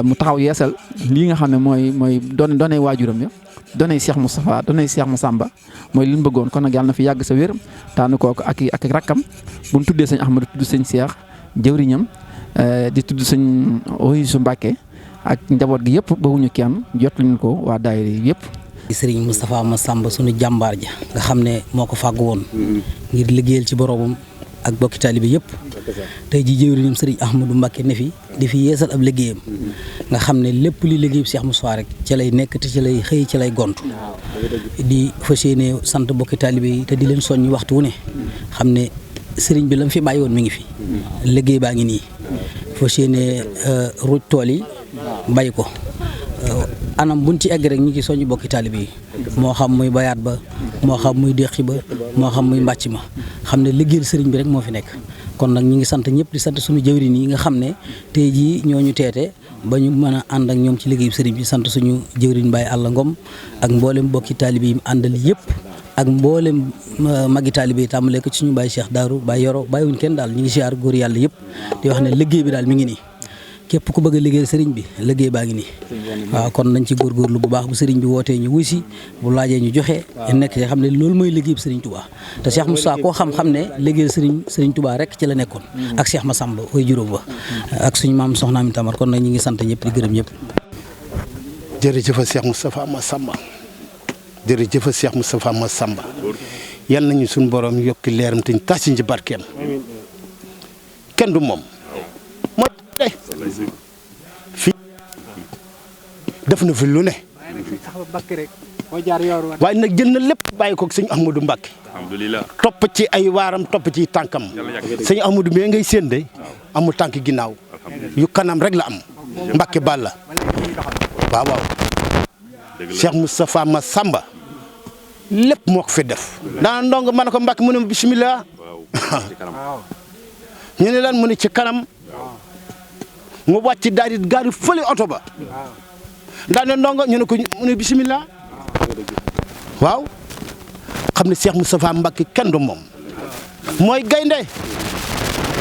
[SPEAKER 8] mu taxaw yeesal lii nga xam ne mooy doonay waajuram ya doonay Cheikh Moustapha doonay Cheikh Massamba mooy li ñu bëggoon kon nag yàlla na fi yàgg sa wér taanu kooku ak rakkam bu ñu tuddee sëñ Ahmadou tudd sëñ Cheikh jëwriñam di tudd sëñ Oyusu Mbacké ak njaboot gi yëpp ba wuñu kenn jot luñu ko waa daayira yi yëpp.
[SPEAKER 9] Sëriñ Moustapha Massamba sunu jàmbaar ja nga xam ne moo ko fàggu woon ngir liggéeyal ci boroomam ak bokki taalibe yëpp tey ji jëwriñam Sëriñ Ahmadou Mbacké ne fi di fi yeesal ab liggéeyam nga xam ne lépp li liggéeyu Cheikh Moussa rek ci lay nekk te ci lay xëy ci lay gont di fas yéene sant bokki taalibe yi te di leen soññ waxtu wu ne xam ne sëriñ bi la mu fi bàyyi woon mi ngi fi liggéey baa ngi nii fas yéene ruuj tool yi bay ko anam buñ ci egg rek ñu ngi soññu bokki taalibe yi moo xam muy bayaat ba moo xam muy déqi ba moo xam muy mbàcc ma xam ne liggéeyal sëriñ bi rek moo fi nekk kon nag ñu ngi sant ñëpp di sant suñu jëwriñ yi nga xam ne tey jii ñooñu teete ba ñu mën a ànd ak ñoom ci liggéeyu sëriñ bi sant suñu jëwriñ Baye Alla Ngom ak mboolem bokki taalibe yi àndal yëpp ak mboolem magi taalibe yi tàmbalee ko ci suñu Baye Cheikh Darou Baye Yoro bàyyiwuñ kenn daal ñu ngi siyaar góor yàlla yëpp di wax ne liggéey bi daal mi ngi nii képp ku bëgg a liggéeyal sëriñ bi liggéey baa ngi nii waaw kon nañ ci góorgóorlu bu baax bu sëriñ bi wootee ñu wuy si bu laajee ñu joxe nekk ci xam ne loolu mooy liggéey sëriñ Touba te Cheikh Moussa koo xam-xam ne liggéeyal sëriñ Touba rek ci la nekkoon ak Cheikh Massamba koy juróom ba ak suñu maam Soxna Ami Tamar kon nag ñi ngi sant ñëpp di gërëm ñëpp.
[SPEAKER 10] jërëjëf Cheikh Moustapha Massamba jërëjëf Cheikh Moustapha Massamba yal nañu suñu borom yokki leeram te ñu tas ci barkeem kenn du moom fii def na fi lu ne waaye nag jël na lépp bàyyi ko sëñ Ahmadou Mbacké
[SPEAKER 7] alhamdulilah
[SPEAKER 10] topp ci ay waaram topp ci tànkam sëñ Ahmadou mi ngay séende amul tànk ginnaaw yu kanam rek la am Mbacké Balla waaw waaw Cheikh Moustapha Massamba lépp moo ko fi def daana ndong ma ne ko Mbacké mu ne bismillah ñu ne lan mu ne ci kanam mu wàcc daal di gaari fële oto ba daane ndongo ñu ne ko mu ne bisimilah waaw xam ne Cheikh Moustapha Mbacké kenn du moom mooy gaynde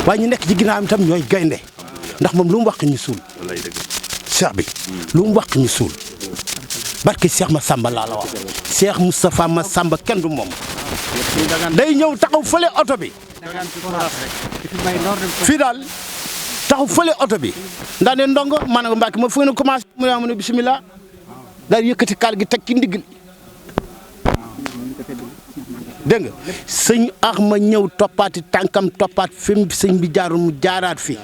[SPEAKER 10] waaye ñu nekk ci ginnaawam itam ñooy gaynde ndax moom lu mu wax ñu suul Cheikh bi lu mu wax ñu suul barke Cheikh Massamba laa la wax Cheikh Moustapha Massamba kenn du moom day ñëw taxaw fële oto bi fii daal taxaw fële oto bi ndaa ne ndongo ma ne ko Mbacké ma fu ngeen commencé mu ne bisimilah daal yëkkati kaal gi teg ci ndigg dégg nga sëñ Axma ñëw toppaati tànkam toppaat fi mu sëñ bi jaarul mu jaaraat fi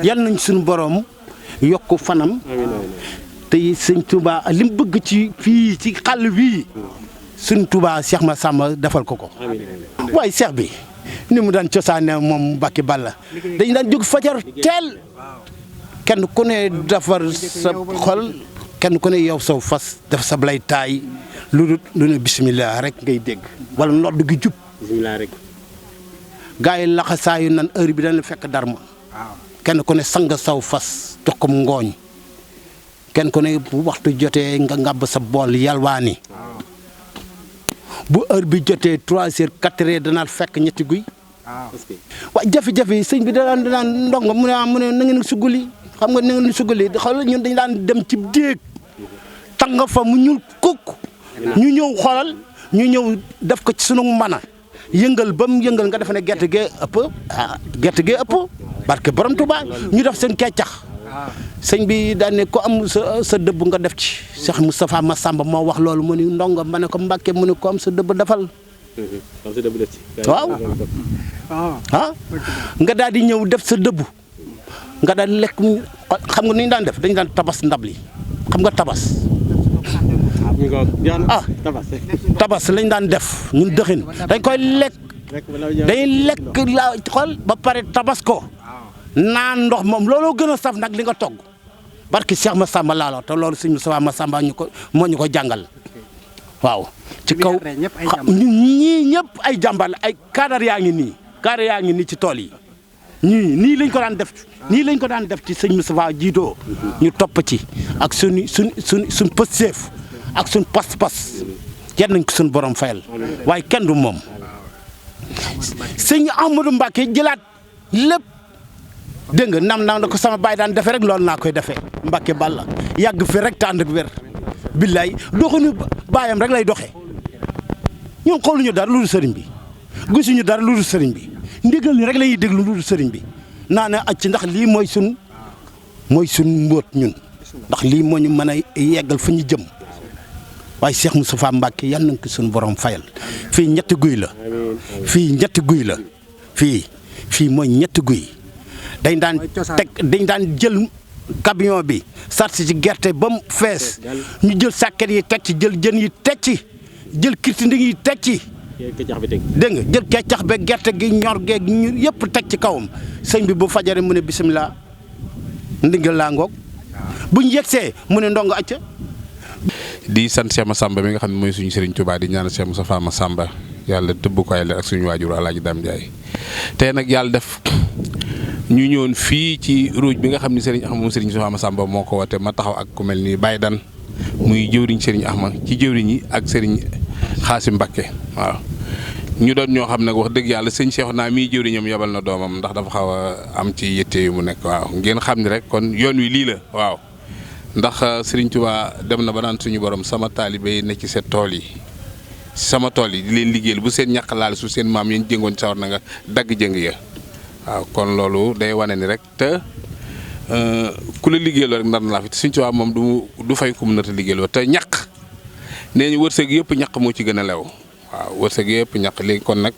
[SPEAKER 10] yal nañ suñu borom yokk fanam te sëñ Touba li mu bëgg ci fii ci xàll bii suñ Touba Cheikh Massamba defal ko ko waaye Cheikh bi ni mu daan cosaane moom Mbacke Balla dañu daan jóg fajar teel kenn ku ne defar sa xol kenn ku ne yow saw fas def sa blay taay lu ne bisimilah rek ngay dégg wala nodd gi jub bisimilah rek gars yi laxasaayu nan heure bi dañ la fekk darma kenn ku ne sang saw fas jox ko ngooñ kenn ku ne bu waxtu jotee nga ngàbb sa bool yalwaani bu heure bi jotee 3 heures 4 heures danaa fekk ñetti guy waaye jafe-jafe yi sëñ bi danaan ndongo mu ne na ngeen suggali xam nga na ngeen suggali xoolal ñun dañ daan dem ci déeg tàng fa mu ñuul kukk ñu ñëw xoolal ñu ñëw def ko ci sunu mbana yëngal ba mu yëngal nga def ne gerte gee ëpp barke borom Tuubaa ñu def seen keccax sëñ bi daan ne ko am sa dëbb nga def ci Cheikh Moustapha Massamba moo wax loolu mu ni ndongo ma ne ko Mbàkke mu ne ko am sa dëbb defal waaw nga daal di ñëw def sa dëbb nga daal di lekk xam nga ni ñu daan def dañu daan tabas ndab li xam nga tabas tabas lañ daan def ñun dëxin dañ koy lekk dañuy lekk la xool ba pare tabas ko naan ndox moom looloo gën a saf nag li nga togg barki Cheikh Massamba laaloo te loolu sëñ Moustapha Massamba moo ñu ko jàngal waaw ci kaw ñii ñëpp ay jàmbaar la ay cadre yaa ngi nii ci tool yi nii lañ ko daan def ci sëñ Moustapha jiitoo ñu topp ci ak suñ pësteef ak suñ pas-pas yan nañ ko suñ borom fayal waaye kenn du moom sëñ Ahmadou Mbacke jëlaat lépp dégg nga nam da ko sama baay daan defee rek loolu naa koy defee Mbacke Balla yàgg fi rek te ànd ak wér billaay doxuñu baayam rek lay doxee ñoom xooluñu dara lu dul sëriñ bi gisuñu dara lu dul sëriñ bi ndigal ni rek la ñuy déglu lu dul sëriñ bi naa ne acc ndax lii mooy sun mbóot ñun ndax lii moo ñu mën a yeggal fa ñu jëm waaye Cheikh Moustapha Mbacke yal nañ ko suñu borom fayal fii ñetti guy la fii mooy ñetti guy dañ daan jël camion bi sarti ci gerte ba mu fees ñu jël sàkket yi teg ci jël jën yi teg ci jël kirtindi yi teg ci dégg nga jël keccax be gerte gi ñor geeg ñu yëpp teg ci kawam sëñ bi bu fajare mu ne bisimilah ndigal laa ngoog buñ yegsee mu ne ndongo acca
[SPEAKER 11] di sant Cheikh Massamba mi nga xam ne mooy suñu Serigne Touba di ñaanal Cheikh Moustapha Massamba yàlla tëbb ko ay la ak suñu waajur Alaaji Dame Ndiaye tey nag yàlla def ñu ñëwoon fii ci ruuj bi nga xam ne Serigne Axma moom Serigne Moustapha Massamba moo ko woote ma taxaw ak ku mel ni Baye Dan muy jëwriñ Serigne Axma ci jëwriñ yi ak Serigne Xaasim Mbakke waaw ñu doon ñoo xam nag wax dëgg yàlla sëñ Cheikh naa mii jëwriñam yebal na doomam ndax dafa xaw a am ci yitte yu mu nekk waaw ngeen xam ni rek kon yoon wi lii la waaw ndax Serigne Touba dem na ba naan suñu borom sama taalibe yi ne ci seen tool yi sama tool yi di leen liggéeyal bu seen ñàq laal su seen maam yéen jëngoon sawar na nga dagg jëng ya waaw kon loolu day wane ni rek te ku la liggéeyloo rek nar na laa fi te Serigne Touba moom du fay ku mu nar a liggéeyloo te ñàq nee ñu wërsëg yëpp ñàq moo ci gën a lew waaw wërsëg yëpp ñàq léegi kon nag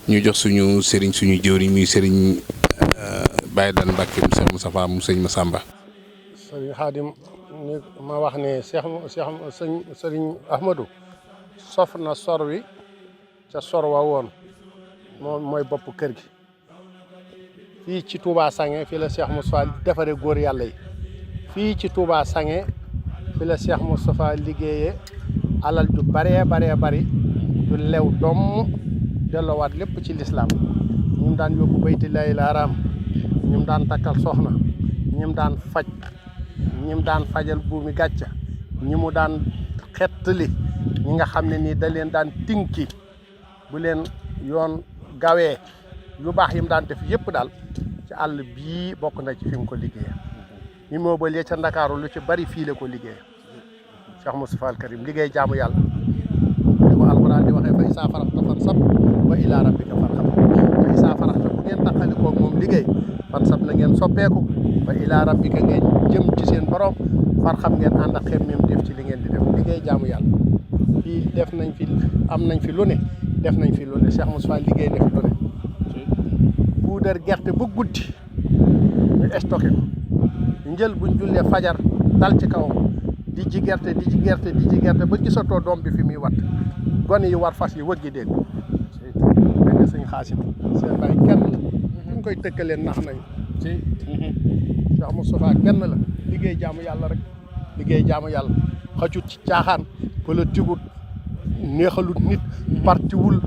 [SPEAKER 11] ñu jox suñu sëriñ suñu jëwriñ muy sëriñ Baye Dan Mbacke mu Cheikh Moustapha mu sëñ Massamba.
[SPEAKER 12] sëriñ Xaadim ni ma wax ne sëriñ Ahmadou sof na sor wi ca sor wa woon moom mooy bopp kër gi fii ci Touba Sange fii la Cheikh Moustapha defaree góor yàlla yi fii ci Touba Sange fii la Cheikh Moustapha liggéeyee alal ju baree bari du lew doom delloowaat lépp ci lislaam ñim daan yóbbu bayti lay laaraam ñim daan takkal soxna ñim daan faj ñim daan fajal buumi gàcca ñi mu daan xettali ñi nga xam ne nii da leen daan tinki bu leen yoon gawee yu baax yi mu daan def yëpp daal ci àll bii bokk na ci fi mu ko liggéeyee mi moo ba lee ca Ndakaaru lu ci bari fii la ko liggéeyee Cheikh Moustapha al Karim liggéey jaamu yàlla li ko alxuraan di waxee fa isaa faraxta fansab wa ilaa rabbika farxab fa isaa faraxta bu ngeen taqalikoo moom liggéey fansab na ngeen soppeeku wa ilaa rabbika ngeen jëm ci seen borom farxab ngeen ànd ak xem même def ci li ngeen di def liggéey jaamu yàlla fii def nañ fi am nañ fi lu ne def nañ fi lu ne Cheikh Moustapha liggéey na fi lu ne puudar gerte ba guddi ñu stocké ko njël buñ jullee fajar dal ci kawam di ji gerte ba gisatoo doom bi fi muy wat gone yi war fas yi wëggi dégg dégg nga sëñ Xaasim seen bàyyi kenn la ñu koy tëkkaleen nax nañ Cheikh Moustapha kenn la liggéey jaamu yàlla rek liggéey jaamu yàlla xacut ci caaxaan politigut neexalut nit partiwul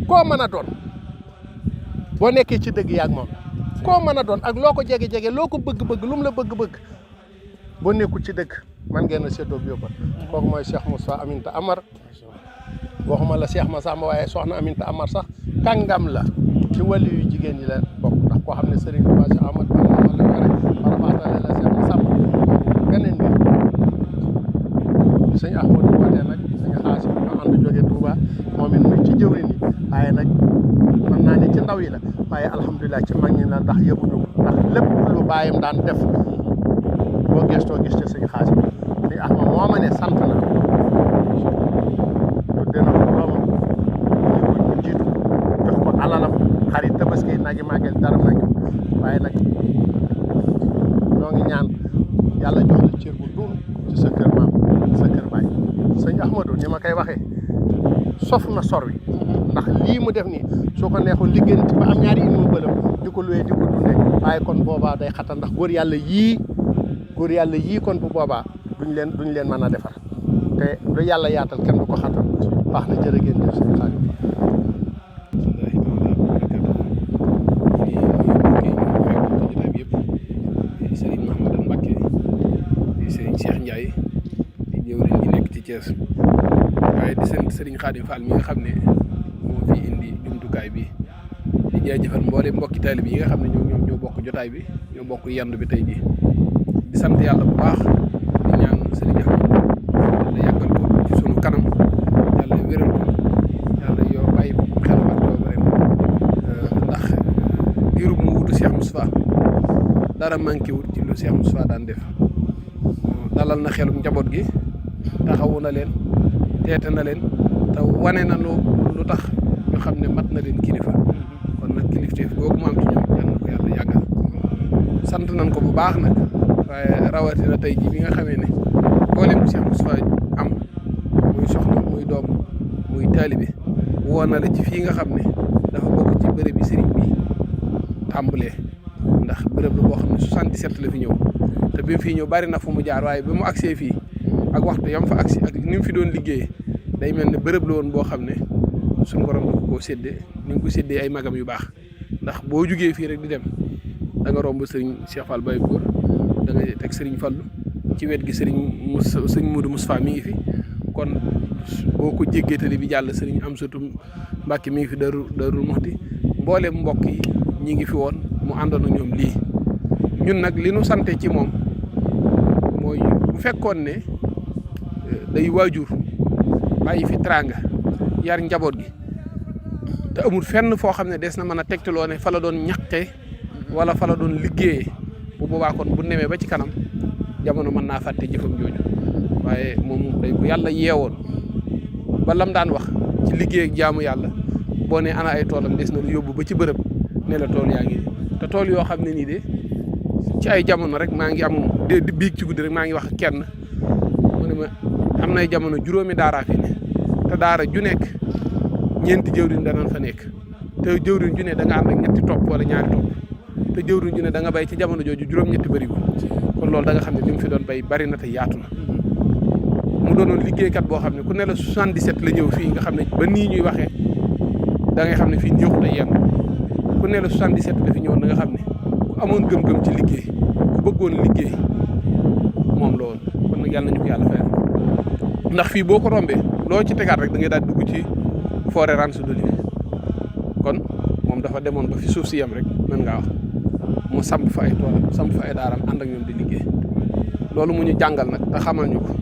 [SPEAKER 12] koo mën a doon boo nekkee ci dëgg yaag moom koo mën a doon ak loo ko jege-jege loo ko bëgg-bëgg lu mu la bëgg-bëgg boo nekkul ci dëgg man ngeen a séddoo bi yóbbal kooku mooy Cheikh Moustapha Aminta Amar waxuma la Cheikh Massamba waaye soxna Aminta Amar sax kàngam la ci wàllu yu jigéen yi la bokk ndax koo xam ne Serigne Touba Cheikh Ahmad Bamba la yore paramatale la Cheikh Massamba beneen bi sëñ Ahmadou wootee nag sëñ Xaasim ñoo ànd jóge Touba moom it muy ci jëwriñ yi waaye nag mën naa ne ci ndaw yi la waaye alhamdulilah ci mag ñi la ndax yëbuñu ko ndax lépp lu bàyyam daan def boo gëstoo gis ci sëñ Xaasim sëñ Ahmad moo ma ne sant na tudde na ko doomam ñu jiitu jox ko alalam xarit tabaski nagi màggal dara mangi waaye nag ñoo ngi ñaan yàlla jox la cër bu duun ci sa kër maam sa kër baay sëñ Ahmadou ni ma koy waxee sof na sor wi ndax lii mu def nii soo ko neexoon liggéeyante ba am ñaari immeuble di ko luwee di ko dundee waaye kon boobaa day xatal ndax góor yàlla yii kon bu boobaa duñ leen mën a defar te lu yàlla yaatal kenn du ko xatal baax na jërë ngeen jëf sëñ Xaadim
[SPEAKER 13] Serigne Mahamadan Mbacké Serigne Cheikh Ndiaye di jëwriñ ñi nekk ci Thiès waaye di sant Serigne Khadim Fall mi nga xam ne moo fi indi jumtukaay bi di jaajëfal mboolem mbokki taalibe yi nga xam ne ñoom ñoo bokk jotaay bi ñoo bokk yendu bi tey jii di sant yàlla bu baax di ñaan Serigne Ahmad yàlla yàggal ko ci sunu kanam yàlla wéral ko yàlla yoo bàyyi xelam ak toobareem ndax diiru mu wutu Cheikh Moustapha dara manqué wut ci lu Cheikh Moustapha daan def dalal na xelum njaboot gi taxawu na leen teete na leen te wane na lu tax ñu xam ne mat na leen kilifa kon nag kilifteef googu mu am ci ñoom yal na ko yàlla yàggal sant nañ ko bu baax nag waaye rawatina tey jii bi nga xamee ne mboolem bu Cheikh Moustapha am muy soxna muy doom muy taalibe woo na la ci fii nga xam ne dafa bokk ci bërëb bi sëriñ bi tàmbalee ndax bërëb la boo xam ne 77 la fi ñëw te bi mu fii ñëw bari na fu mu jaar waaye ba mu agsee fii ak waxtu yam fa agsi ak ni mu fi doon liggéeyee day mel ne bërëb la woon boo xam ne suñu borom dafa koo séddee ni nga ko séddee ay magam yu baax ndax boo jugee fii rek di dem da nga romb sëriñ Cheikh Fall Baye Góor da nga teg sëriñ Fallu ci wet gi sëriñ Modou Moustapha mi ngi fi kon boo ko jéggee tali bi jàll sëriñ Amsatu Mbàkke mi ngi fi Darou Muxti mboolem mbokk yi ñi ngi fi woon mu àndoon ak ñoom lii ñun nag li nu sante ci moom mooy bu fekkoon ne day waajur bàyyi fi teraanga yar njaboot gi te amul fenn foo xam ne des na mën a tegtaloo ne fa la doon ñaqee wala fa la doon liggéeyee bu boobaa kon bu nemee ba ci kanam jamono mën naa fàtte jëfam jooju waaye moom day ko yàlla yeewoon ba lam daan wax ci liggéey ak jaamu yàlla boo ne ana ay toolam des na lu yóbbu ba ci bërëb ne la tool yaa ngi te tool yoo xam ne nii de ci ay jamono rek maa ngi am di biig ci guddi rek maa ngi wax kenn mu ne ma am nay jamono juróomi daaraa fi ne te daara ju nekk ñeenti jëwriñ danañ fa nekk te jëwriñ ju ne da nga ànd ak ñetti topp wala ñaari topp te jëwriñ ju ne da nga bay ci jamono jooju juróom-ñetti bërigo kon loolu da nga xam ne li mu fi doon bay bari na te yaatu na mu doonoon liggéeykat boo xam ne ku ne la 77 la ñëw fii nga xam ne ba nii ñuy waxee da ngay xam ne fii ñëwut a yenn ku ne la 77 la fi ñëwoon da nga xam ne ku amoon gëm-gëm ci liggéey ku bëggoon liggéey moom la woon kon nag yàlla nañu ko yàlla fayal ndax fii boo ko rombee loo ci tegaat rek da ngay daal dugg ci forêt Ransu d'Olive kon moom dafa demoon ba fi suuf si yem rek mën ngaa wax mu samp fa ay toolam samp fa ay daaram ànd ak ñoom di liggéey loolu mu ñu jàngal nag te xamal ñu ko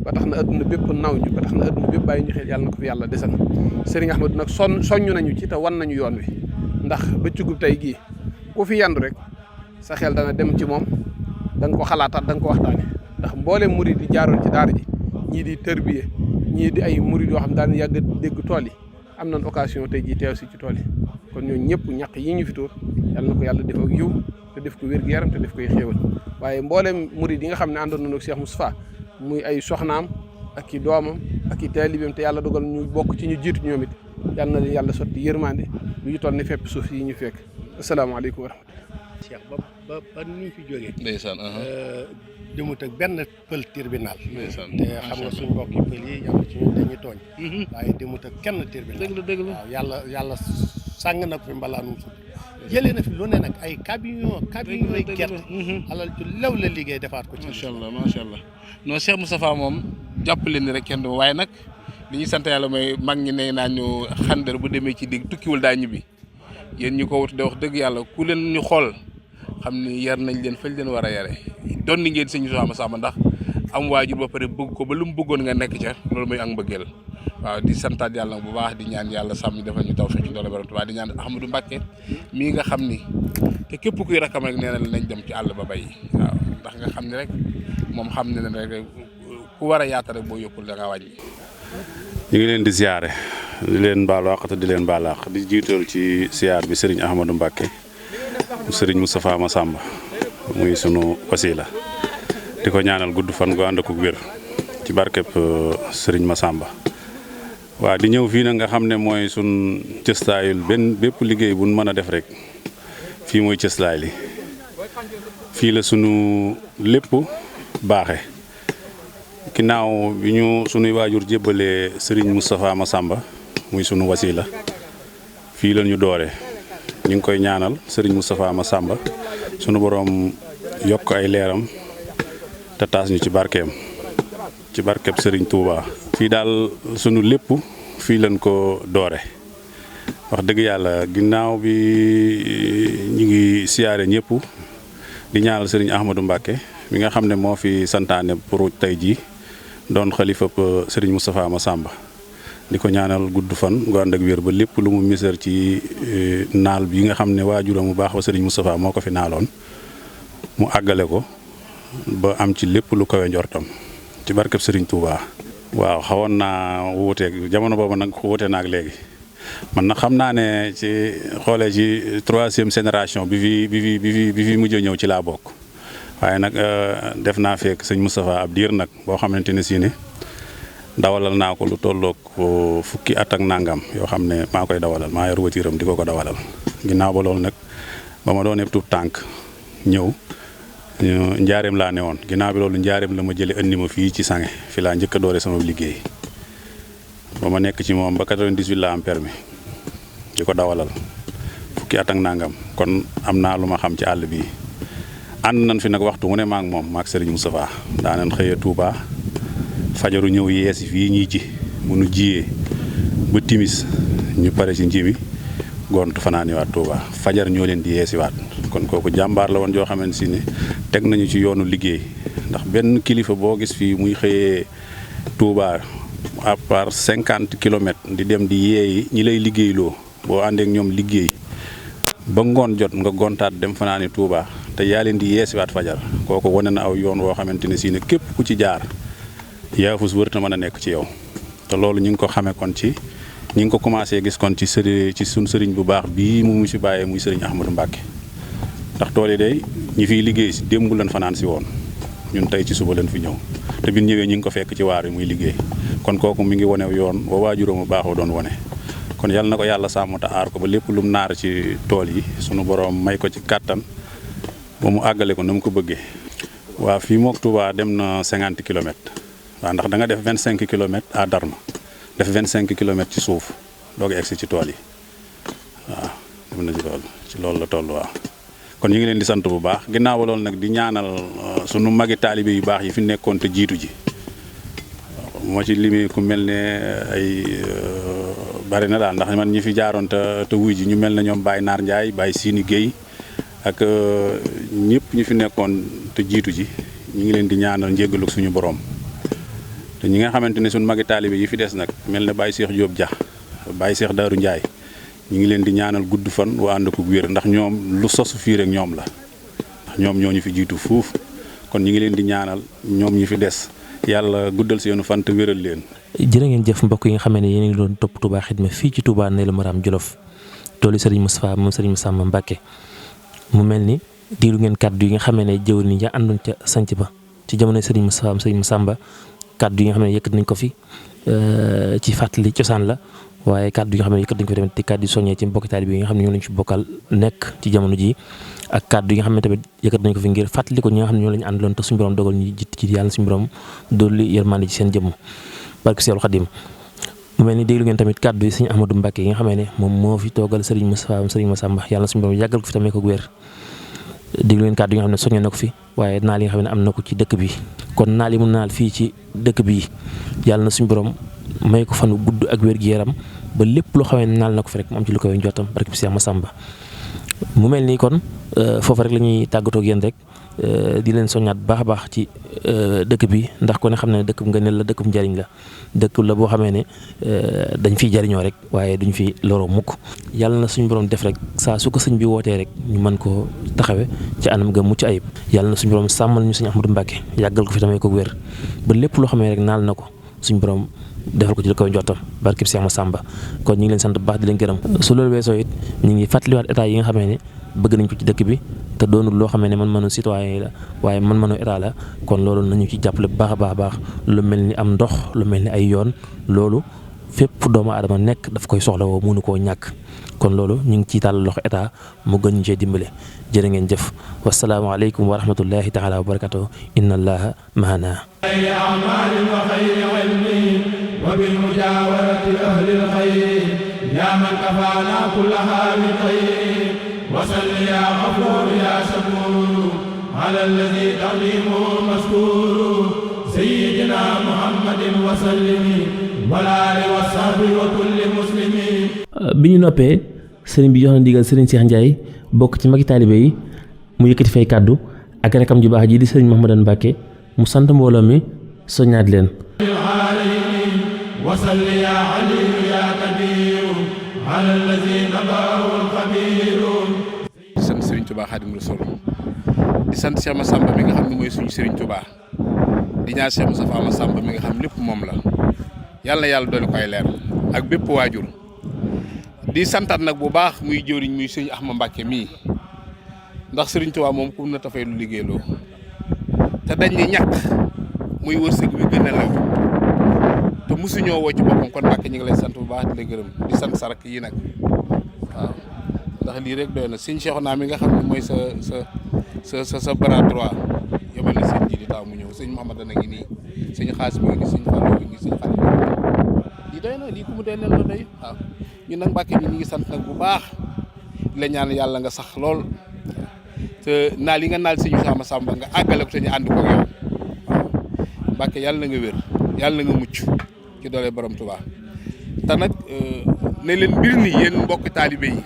[SPEAKER 13] ba tax na adduna bépp naw ñu ba tax na adduna bépp bàyyi ñu xel yàlla na ko fi yàlla desal Serigne Ahmadou nag soññu nañu ci te wan nañu yoon wi ndax bëccëgu tey gii ku fi yandu rek sa xel dana dem ci moom da nga ko xalaataat da nga ko waxtaane ndax mboolem murid yi jaaroon ci daara ji ñii di tërbiye ñii di ay murid yoo xam daan yàgg dégg tool yi am nañ occasion tey jii teew si ci tool yi kon ñooñu ñëpp ñaq yi ñu fi tuur yàlla na ko yàlla def ak yiw te def ko wér-gu-yaram te def koy xéewal waaye mboolem murid yi nga xam ne àndoon nañu ak Cheikh Moustapha muy ay soxnaam ak i doomam ak i taalibeem te yàlla dogal ñu bokk ci ñu jiitu ñoom it yàlla na leen yàlla sotti yërmande lu ñu toll ni fépp suuf yi ñu fekk asalaamaaleykum wa rahmatulah.
[SPEAKER 12] Cheikh ba ni ñu fi jógee.
[SPEAKER 11] ndeysaan.
[SPEAKER 12] demut ak benn pël tribunal.
[SPEAKER 11] ndeysaan
[SPEAKER 12] te xam nga suñ mbokki pël yi am na ci ñun dañuy tooñ. waaye demut ak kenn tribunal.
[SPEAKER 11] dëgg la
[SPEAKER 12] waaw yàlla sàng na fi mbalaanum suuf jëlee na fi lu ne nag ay camion yi gerte. alal ju lew la liggéey defaat ko ci.
[SPEAKER 11] macha allah non Cheikh Moustapha moom jàppale ni rek kenn du waaye nag li ñuy sant yàlla mooy mag ñi ne naa ñu xandar bu demee ci digg tukkiwul daa ñibbi yéen ñu ko wut de wax dëgg yàlla ku leen ñu xool xam ni yar nañ leen fañ leen war a yare doon ni ngeen sëñ Moustapha Massamba ndax am waajur ba pare bëgg ko ba lu mu bëggoon nga nekk ca loolu mooy ak mbëggeel waaw di santaat yàlla bu baax di ñaan yàlla sàmm defal ñu tawfeex ci doole borom Tuubaa di ñaan Ahmadou Mbacké mii nga xam ni te képp kuy rakam rek nee na nañ dem ci àll ba bay waaw ndax nga xam ni rek moom xam ne ne rek ku war a yaata rek boo yokkul da nga wàññi.
[SPEAKER 14] ñu ngi leen di ziare di leen baalu àq te di leen baal àq di jiital ci ziar bi Serigne Ahmadou Mbacké Serigne Moustapha Massamba muy sunu wasila di ko ñaanal gudd fan gu ànd ak wér ci barkeb Serigne Massamba. waaw di ñëw fii nag nga xam ne mooy sun cëstaayul bépp liggéey bu mën a def rek fii mooy cëslaay li fii la sunu lépp baaxe ginnaaw bi ñu sunuy waajur jébbalee Serigne Moustapha Massamba muy sunu wasila fii la ñu doore ñu ngi koy ñaanal Serigne Moustapha Massamba sunu borom yokk ay leeram te taas ñu ci barkeem ci barkeb Serigne Touba. fii daal sunu lépp fii lañ ko doore wax dëgg yàlla ginnaaw bi ñu ngi siyaare ñëpp di ñaanal Serigne Ahmadou Mbacké mi nga xam ne moo fi santaane pour tey jii doon xalifa Serigne Moustapha Massamba di ko ñaanal gudd fan gu ànd ak wér ba lépp lu mu misère ci naal bi nga xam ne waajuram mu baax ba Serigne Moustapha moo ko fi naaloon mu àggale ko ba am ci lépp lu kawe njortam ci barkeb Serigne Touba. waaw xawoon naa wuuteeg jamono boobu nag wuute naag léegi man nag xam naa ne ci xoolee ci 3e génération bi fi mujj ñëw ci laa bokk waaye nag def naa fekk sëñ Moustapha ab diir nag boo xamante ne si ne dawalal naa ko lu tolloog fukki at ak nangam yoo xam ne maa koy dawalal maa yor watiiram di ko dawalal ginnaaw ba loolu nag ba ma doonee tuut tànk ñëw njaareem laa ne woon ginnaaw bi loolu njaareem la ma jëlee andi ma fii ci Sange fi laa njëkk a doore sama liggéey ba ma nekk ci moom ba 98 laa am permis di ko dawalal fukki at ak nangam kon am naa lu ma xam ci àll bi ànd nañ fi nag waxtu mu ne maak moom maak Serigne Moustapha daanan xëyee Touba fajaru ñëw yeesi fii ñuy ji bu nu jiyee ba timis ñu pare ci nji mi gontu fanaaniwaat Touba fajar ñoo leen di yeesiwaat kon kooku jàmbaar la woon joo xamante si ne teg nañu ci yoonu liggéey ndax benn kilifa boo gis fii muy xëyee Touba à part 50 kilomètres di dem di yeeyi ñi lay liggéeyloo boo àndeek ñoom liggéey ba ngoon jot nga gontaat dem fanaani Touba te yaa leen di yeesiwaat fajar kooku wane na aw yoon woo xamante ne si ne képp ku ci jaar yaafus wërta mën a nekk ci yow te loolu ñu ngi ko xamee kon ci ñu ngi ko commencé gis kon ci suñ sëriñ bu baax bii mu si bàyyee muy sëriñ Ahmadou Mbacké ndax tool yi day ñi fiy liggéey si démb leen fanaan si woon ñun tey ci suba leen fi ñëw te bi ñëwee ñu ngi ko fekk ci waar yi muy liggéey kon kooku mi ngi wane yoon wa waajuram bu baaxoo doon wane kon yal na ko yàlla sàmm te aar ko ba lépp lu mu naar ci tool yi sunu borom may ko ci kàttan ba mu àggale ko na mu ko bëggee. waa fii mook Touba dem na 50 kilomètres waaw ndax da nga def 25 kilomètres à Darma def 25 kilomètres ci suuf doog a egsi ci tool yi waaw dem na ci loolu ci loolu la toll waaw. kon ñu ngi leen di sant bu baax ginnaaw ba loolu nag di ñaanal sunu magi taalibe yu baax yi fi nekkoon te jiitu ji moo ci limi ku mel ne ay bari na daal ndax man ñi fi jaaroon te wuy ji ñu mel ne ñoom Baye Naar Ndiaye Baye Sini Guèye ak ñëpp ñu fi nekkoon te jiitu ji ñu ngi leen di ñaanal njéggalu suñu borom te ñi nga xamante ne sunu magi taalibe yi fi des nag mel ne Baye Cheikh Diop Dia Baye Cheikh Darou Ndiaye ñu ngi leen di ñaanal gudd fan waa ànd ko wér ndax ñoom lu sosu fii rek ñoom la ndax ñoom ñoo ñu fi jiitu fuuf kon ñi ngi leen di ñaanal ñoom ñi fi des yàlla guddal seenu fan te wéral leen.
[SPEAKER 3] jërë ngeen jëf mbokk yi nga xamee ne yéen a ngi doon topp Touba Xidma fii ci Touba Nelou Maram Jolof toolu Serigne Moustapha moom Serigne Massamba Mbacké mu mel ni diiru ngeen kàddu yi nga xamee ne jëwriñ ñi àndoon ca sanc ba ci jamono Serigne Moustapha Serigne Massamba kàddu yi nga xam ne yëkkat nañ ko fi ci fàttali cosaan la waaye kàddu yi nga xam ne yëkkat nañ ko tamit ci kàddu yi soññee ci mbokki taalibe yi nga xam ne ñoo lañ fi bokkal nekk ci jamono ji ak kàddu yi nga xam ne tamit yëkkat nañ ko fi ngir fàttali ko ñi nga xam ne ñoo lañu àndaloon te suñu borom dogal ñu jitt ci yàlla suñu borom dolli yërmande ci seen jëmm barke Seexul Xadim mu mel ni déglu ngeen tamit kàddu yi Serigne Ahmadou Mbacké yi nga xamee ne moom moo fi toogal Serigne Moustapha Serigne Massamba yàlla suñu borom yàggal ko fi tamit ko wér déglu ngeen kàddu yi nga xam ne soññee na ko fi waaye naal yi nga xam ne am na ko ci dëkk bi kon naal yi mu naal fii ci dëkk bi yàlla na suñu borom may ko fan gudd ak wér gi yaram ba lépp loo xamee ne naal na ko fi rek mu am ci lu koy njottam barke bi Cheikh Massamba mu mel nii kon foofu rek la ñuy tàggatoo ak yéen rek di leen soññaat bu baax a baax ci dëkk bi ndax ko ne xam ne dëkk bu ngëneel la dëkk bu njariñ la dëkk la boo xamee ne dañ fiy jariñoo rek waaye duñ fi loroo mukk yàlla na suñu borom def rek saa su ko sëñ bi wootee rek ñu mën koo taxawe ci anam ga mucc ayib yàlla na suñu borom sàmmal ñu Sëñ Ahmadou Mbacké yàggal ko fi tamit ko wér ba lépp loo xamee rek naal na ko suñu borom defal ko ci li koy njottam barkib Cheikh Massamba kon ñu ngi leen sant bu baax di leen gërëm su loolu weesoo it ñu ngi fàttaliwaat état yi nga xamee ne bëgg nañ ko ci dëkk bi te doonul loo xamee ne man mënu citoyen yi la waaye man mënu état la kon loolu nañu ci jàppale bu baax a baax lu mel ni am ndox lu mel ni ay yoon loolu fépp doomu aadama nekk daf koy soxla woo mënu koo ñàkk kon loolu ñu ngi ciy tàll loxo état mu gën ñu cee dimbale jërë ngeen jëf wasalaamaaleykum wa rahmatullahi taala wa barakatuh inna allaha mahana
[SPEAKER 2] وبالمجاورة أهل الخير يا من كفانا كلها من خير وصل يا غفور يا شكور على الذي تقديمه مذكور سيدنا محمد وسلم والآل والصحب وكل مسلمين
[SPEAKER 3] bi ñu noppee sëriñ bi jox na ndigal sëriñ Cheikh Ndiaye bokk ci magi taalibe yi mu yëkkati fay kàddu ak rakam ju baax ji di sëriñ Mouhamadou Mbacké mu sant mbooloo mi soññaat leen
[SPEAKER 2] وصل يا علي يا كبير على الذي نباه الخبير
[SPEAKER 11] di sant Serigne Touba Khadim Rassoul di sant Cheikh Massamba mi nga xam ne mooy suñu Serigne Touba di ñaan Cheikh Moustapha Massamba mi nga xam lépp moom la yàlla na yàlla doole ko ay leer ak bépp waajur di santaat nag bu baax muy jëwriñ muy Serigne Ahmadou Mbacké mii ndax Serigne Touba moom ku na tafay lu liggéeyloo te dañ ni ñàkk muy wërsëg bi gën a law te mosuñoo woo ci boppam kon Mbacké ñu ngi lay sant bu baax di la gërëm di sant sarak yi nag waaw ndax lii rek doy na sëñ Cheikhouna mi nga xam ne mooy sa bras droit yóbbal na sëñ ji di taaw mu ñëw sëñ Mouhamadou a ngi nii sëñ Xaas mi ngi nii sëñ Fallou mi ngi nii sëñ Xaali lii doy na lii ku mu doy leen la doy waaw ñun nag Mbacké ñu ngi sant nag bu baax di la ñaan yàlla nga sax lool te naal yi nga naal sëñ Massamba nga àggale ko te ñu ànd ko yow waaw Mbacké yàlla na nga wér yàlla na nga mucc ci doole borom Touba te nag ne leen mbir ni yéen mbokk taalibe yi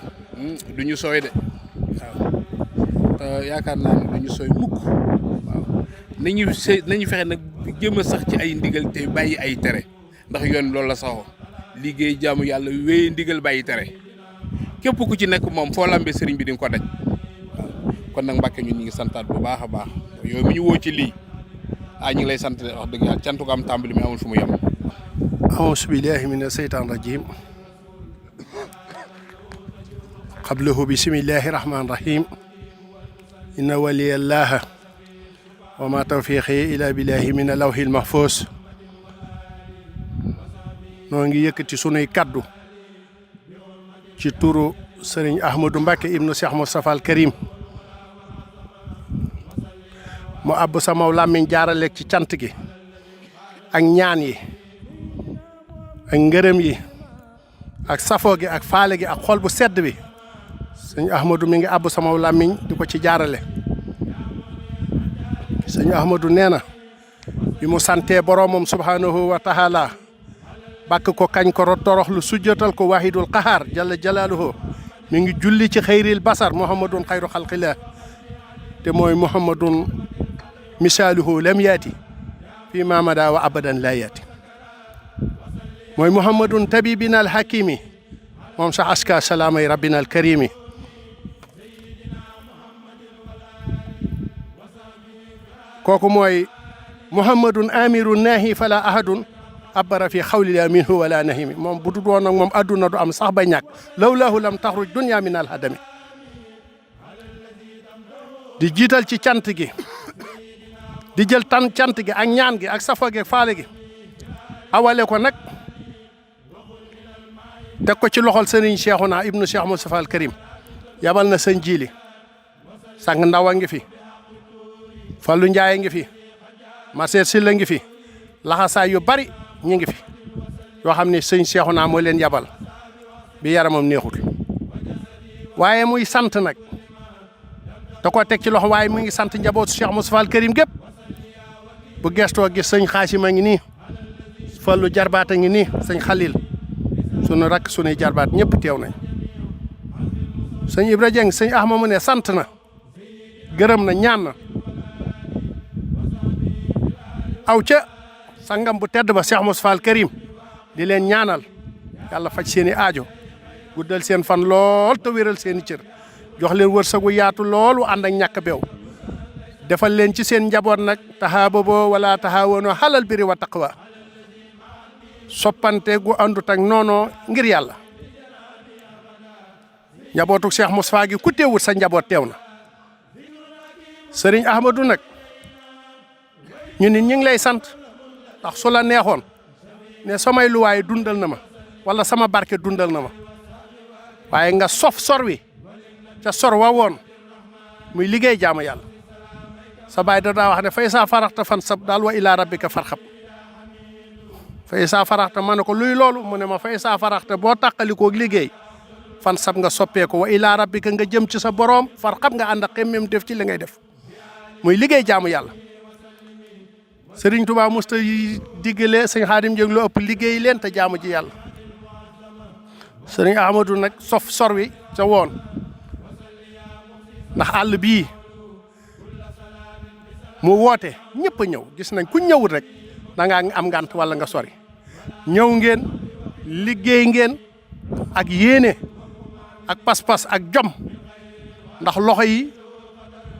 [SPEAKER 11] du ñu sooy de waaw te yaakaar naa ne du ñu sooy mukk waaw nañu fexe nag jëm a sax ci ay ndigal te bàyyi ay tere ndax yoon loolu la saxoo liggéey jaamu yàlla wéye ndigal bàyyi tere képp ku ci nekk moom foo lambee sëriñ bi di nga ko daj waaw kon nag Mbacké ñun ñu ngi santaat bu baax a baax yow mi ñu woo ci lii ñu ngi lay sant wax dëgg yàlla cantu ko am tàmbali mi amul fu mu yem.
[SPEAKER 12] أعوذ بالله من الشيطان الرجيم قبله بسم الله الرحمن الرحيم إن ولي الله وما توفيقي إلا بالله من اللوح المحفوظ noo ngi yëkkati sunuy kaddu ci turu Serigne Ahmadou Mbacké ibnu Cheikh Moustapha al Karim mu àbb sama làmmiñ jaarale ci cant gi ak ñaan yi ak ngërëm yi ak safoo gi ak faale gi ak xol bu sedd bi sëñ Ahmadou mi ngi àbb sama làmmiñ di ko ci jaarale sëñ Ahmadou nee na bi mu santee boroomam subhanahu wa taala bàkk ko kañ ko toroxlu sujjatal ko wahidul qahaar jalla jalaaluhu mi ngi julli ci xayril basar muhammadun xayru xalqillah te mooy muhammadun misaaluhu lam yaati fi mamada wa abadan la yaati mooy muhammadun tabibina al hakimi moom sa aska salaamay rabbina al karimi kooku mooy muhammadun amirun nahi fala ahadun abbara fi xawlila minhu wala nahimi moom bu dul woon nag moom adduna du am sax ba ñàkk lawlaahu lam taxruj dunya min alhadami di jiital ci cant gi di jël cant gi ak ñaan gi ak safo gi ak faale gi awale ko nag teg ko ci loxol sëriñ Cheikhouna ibnu Cheikh Moustapha al Karim yabal na sëñ Jili sang ndaw a ngi fi Fallou Ndiaye ngi fi Maseer Silla ngi fi laxasaay yu bari ñi ngi fi yoo xam ne sëñ Cheikhouna moo leen yabal bi yaramam neexul waaye muy sant nag da ko teg ci loxo waaye mu ngi sant njabootu Cheikh Moustapha al Karim gépp bu gestoo gis sëñ Xaasima ngi nii Fallou jarbaata ngi nii sëñ Xalil sunu rakk sunuy jarbaat ñëpp teew nañ sëñ Ibra Dieng sëñ Ahma mu ne sant na gërëm na ñaan na aw ca sangam bu tedd ba Cheikh Moustapha al Karim di leen ñaanal yàlla faj seeni aajo guddal seen fan lool te wéral seeni cër jox leen wërsëgu yaatu loolu ànd ak ñàkk beew defal leen ci seen njaboot nag tahaababo wala tahaawono halal biri wa taqwa soppante gu àndut ak noonoo ngir yàlla njabootu Cheikh Moustapha gi ku teewut sa njaboot teew na sëriñ Ahmadou nag ñu nit ñi ngi lay sant ndax su la neexoon ne samay luwaay dundal na ma wala sama barke dundal na ma waaye nga sof sor wi ca sor wa woon muy liggéey jaamu yàlla sa baay da daa wax ne fay saa faraxta fan sab daal wa ilaa rabbika farxab fay saa faraxta ma ne ko luy loolu mu ne ma fay saa faraxta boo tàqalikoo liggéey fan sab nga soppeeku wa ilaa rabbika nga jëm ci sa boroom farxab nga ànd ak xemmem def ci li ngay def muy liggéey jaamu yàlla Sëriñ Tuubaa musta yi diggale sëñ Xaadim Jóg lu ëpp liggéey leen te jaamu ji yàlla sëriñ Ahmadou nag sof sor wi ca woon ndax àll bii mu woote ñëpp a ñëw gis nañ ku ñëwut rek da ngaa am ngànt wala nga sori ñëw ngeen liggéey ngeen ak yéene ak pas-pas ak jom ndax loxo yi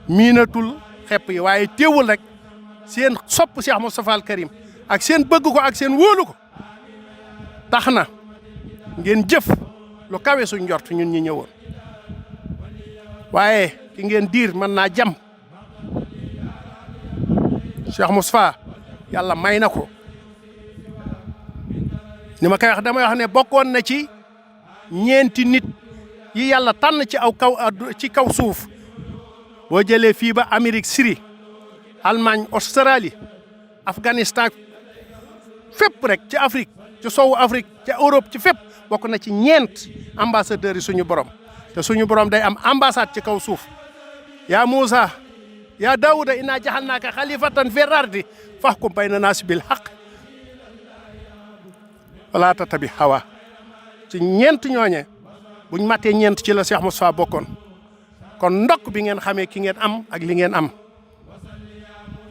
[SPEAKER 12] miinatul xepp yi waaye teewul rek seen sopp Cheikh Moustapha al Karim ak seen bëgg ko ak seen wóolu ko tax na ngeen jëf lu kawe suñ njort ñun ñi ñëwoon waaye ki ngeen diir mën naa jam Cheikh Moustapha yàlla may na ko ni ma koy wax damay wax ne bokkoon na ci ñeenti nit yi yàlla tànn ci kaw suuf boo jëlee fii ba Amérique Syrie Allemagne Australie Afghanistan fépp rek ci Afrique ci sowu Afrique ci Europe ci fépp bokk na ci ñeent ambassadeurs yi suñu borom te suñu borom day am ambassade ci kaw suuf yaa Muusa yaa Daawuda inna jaxalnaaka xalifatan fil ardi fahkum bayna naasi bil haqq wala tatabi hawa ci ñeent ñooñe buñ matee ñeent ci la Cheikh Moustapha bokkoon kon ndokk bi ngeen xamee ki ngeen am ak li ngeen am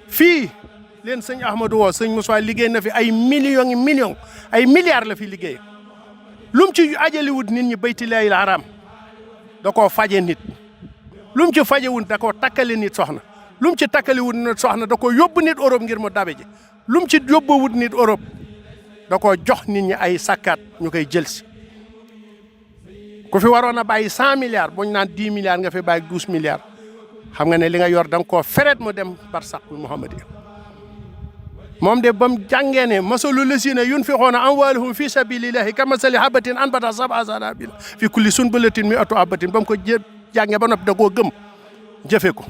[SPEAKER 12] fii leen sëñ Ahmadou woo sëñ Moustapha liggéey na fi ay millions ay milliards la fi liggéey lum ci ajaliwut nit ñi bayti laahil haram da koo faje nit lum ci fajewut da koo takkale nit soxna lum ci takkaliwut nit soxna da koo yóbbu nit Europe ngir mu dabe ji lum ci yóbbuwut nit Europe da koo jox nit ñi ay sakkaat ñu koy jël si ku fi waroon a bàyyi 100 milliards buñ naan 10 milliards nga fi bàyyi 12 milliards xam nga ne li nga yor da nga koo feret mu dem barsaqul muhammadi moom de ba mu jàngee ne masalu lasina yunfiqoona amwaalahum fi sabilillahi ka masali habatin anbata sab'a sanabila fi kulli sunbulatin mi'atu habatin ba mu ko jàngee ba noppi da koo gëm jëfe ko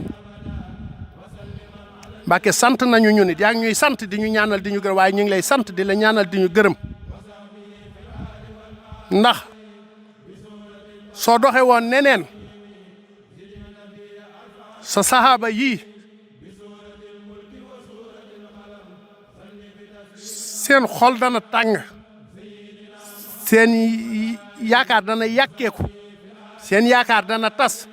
[SPEAKER 12] Mbàkke sant nañu ñu nit yaa ngi ñuy sant di ñu ñaanal di ñu gërëm waaye ñu ngi lay sant di la ñaanal di ñu gërëm ndax soo doxe woon neneen sa sahaaba yii seen xol dana tàng seen yaakaar dana yàkkeeku seen yaakaar dana tas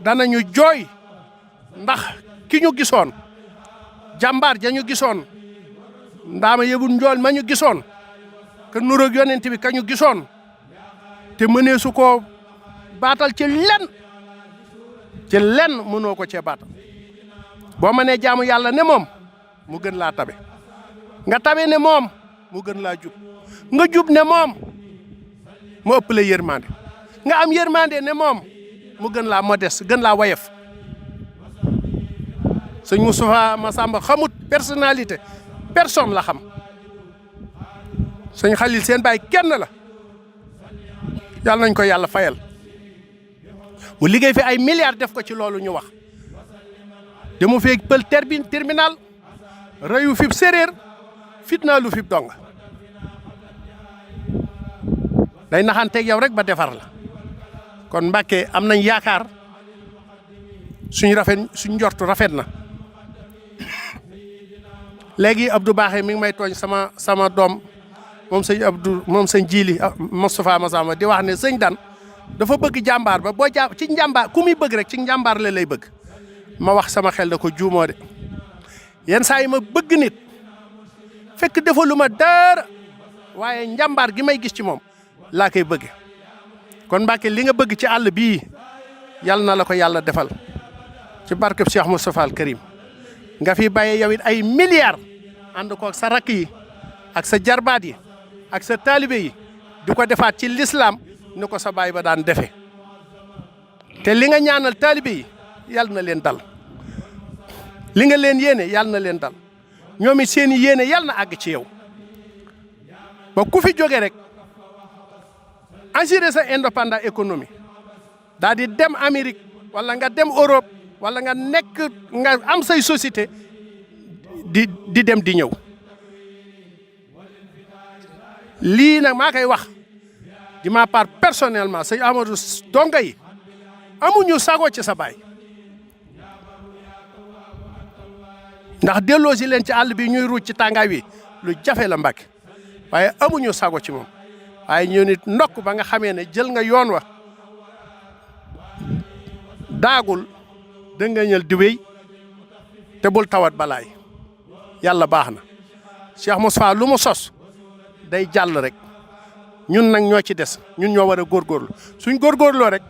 [SPEAKER 12] danañu jooy ndax ki ñu gisoon jàmbaar ja ñu gisoon ndaama yëbul njool ma ñu gisoon ka nuroog yonent bi ka ñu gisoon te mënee su ko baatal ci lenn mënoo ko cee baatal boo mënee jaamu yàlla ne moom mu gën laa tabe nga tabe ne moom mu gën laa jub nga jub ne moom mu ëpp la yërmande nga am yërmande ne moom mu gën laa modeste gën laa woyof sëñ Moustapha Massamba xamut personnalité personne la xam sëñ Xalil seen baay kenn la yàlla nañ ko yàlla fayal mu liggéey fi ay milliards def ko ci loolu ñu wax demu feeg pël terminal reyu fib séréer fitnaalu fib donga day naxanteeg yow rek ba defar la kon Mbàkke am nañ yaakaar suñ njortu rafet na léegi Abdou Baaxe mi ngi may tooñ sama doom moom sëñ Abdou moom sëñ Jili Moustapha Massamba di wax ne sëñ Dan dafa bëgg jàmbaar ba boo ci njàmbaar ku muy bëgg rek ci njàmbaar la lay bëgg ma wax sama xel da ko juumoo de yenn saa yi ma bëgg nit fekk defalu ma dara waaye njàmbaar gi may gis ci moom laa koy bëgg kon Mbàkke li nga bëgg ci àll bii yal na la ko yàlla defal ci barkeb Cheikh Moustapha al Karim nga fi bàyyee yow it ay milliards ànd ko ak sa rakk yi ak sa jarbaat yi ak sa taalibe yi di ko defaat ci l'islam ni ko sa baay ba daan defe te li nga ñaanal taalibe yi yal na leen dal li nga leen yéene yal na leen dal ñoom it seen i yéene yal na àgg ci yow ba ku fi jóge rek assurer sa indépendance économique daal di dem Amérique wala nga dem Europe wala nga am say société di dem di ñëw lii nag maa koy wax di ma part personnellement sëñ Amadou donga yi amuñu sago ci sa baay ndax delloo si leen ci àll bi ñuy ruuj ci tàngaay wi lu jafe la Mbàkke waaye amuñu sago ci moom waaye ñu nit ndokk ba nga xamee ne jël nga yoon wa daagul da nga ñël di wéy te bul tawat balaay yàlla baax na Cheikh Moustapha lu mu sos day jàll rek ñun nag ñoo ci des ñun ñoo war a góorgóorlu suñ góorgóorloo rek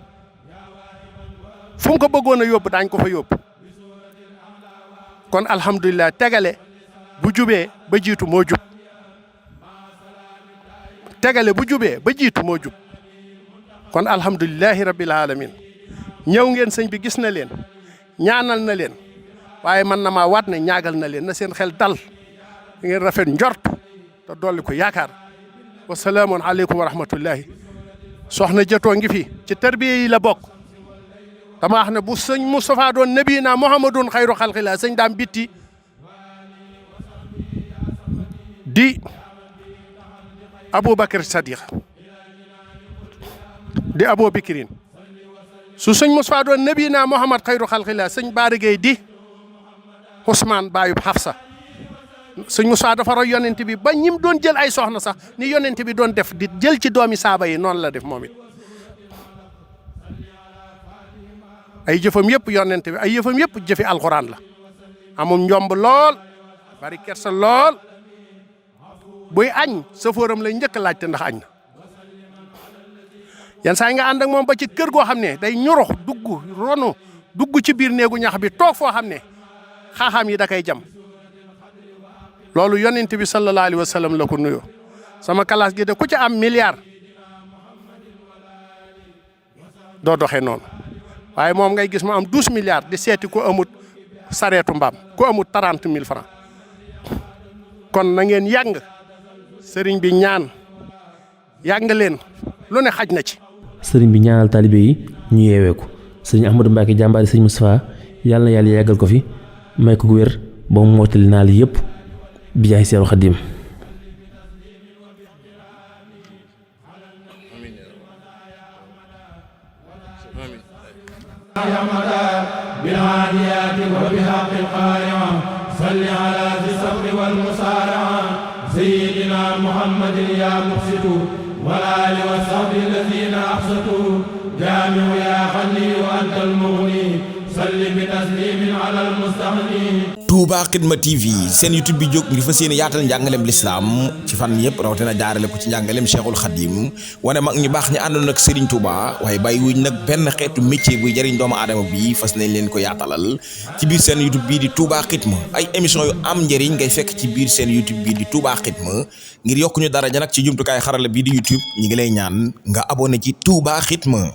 [SPEAKER 12] fu mu ko bëggoon a yóbbu daañ ko fa yóbbu kon alhamdulilah tegale bu jubee ba jiitu moo jub tegale bu jubee ba jiitu moo jub kon alhamdulilahi rabbil alamin ñëw ngeen sëñ bi gis na leen ñaanal na leen waaye man na maa waat ne ñaagal na leen na seen xel dal ngeen rafet njort te dolli ko yaakaar wasalaamun aleykum wa rahmatullahi soxna jëtoo ngi fi ci tarbiya yi la bokk dama wax ne bu sëñ Moustapha doon nabi naa Muhammadun xayru xalqillah sëñ daam bitti di Aboubacar Sadiq di Abou Bikirin su sëñ Moustapha doon nabi naa Muhammad xayru xalqillah sëñ Baara Gueye di Ousmane Bayub Hafsa sëñ Moustapha dafa roy yonent bi ba ñim doon jël ay soxna sax ni yonent bi doon def di jël ci doomi saaba yi noonu la def moom it ay jëfam yëpp yonent bi ay yëfam yëpp jëfi alxuraan la amum njomb lool bari kersa lool buy añ safóoram lay njëkk laajte ndax añ na yenn saa yi nga ànd ak moom ba ci kër goo xam ne day ñorox dugg ci biir néegu ñax bi toog foo xam ne xaaxaam yi da koy jam loolu yonent bi sallallahu alayhi wa sallam la ko nuyoo sama classe gi de ku ci am milliard doo doxee noonu waaye moom ngay gis mu am 12 milliards di seeti ko amut sareetu mbaam ko amut 30 000 francs kon na ngeen yàng sëriñ bi ñaan yàng leen lu ne xaj na ci.
[SPEAKER 3] sëriñ bi ñaanal taalibe yi ñu yeewee ko sëriñ Ahmadou Mbacke jàmbaari sëriñ Moustapha yàlla na yàlla yàggal ko fi may ko wér ba mu mottali naa li yëpp bi jaay Seexul Xadiim.
[SPEAKER 2] بالعاديات وبحق القارعة صل على ذي الصبر والمسارعة سيدنا محمد يا مقسط والآل والصحب الذين أقسطوا جامع يا خلي وأنت المغني صل بتسليم على المستغني
[SPEAKER 1] Touba Xidma TV seen YouTube bi jóg ngir fas yéene yaatal njàngaleem lislaam ci fan yëpp rawatina jaarale ko ci njàngaleem Cheikhul Khadim wane mag ñu baax ñi àndoon ak Serigne Touba waaye bàyyi wuñ nag benn xeetu métier buy jëriñ doomu aadama bi fas nañ leen ko yaatalal ci biir seen YouTube bii di Touba Xidma ay émission yu am njëriñ ngay fekk ci biir seen YouTube bii di Touba Xidma ngir yokk ñu daraja nag ci jumtukaay xarala bii di YouTube ñi ngi lay ñaan nga abonné ci Touba Xidma.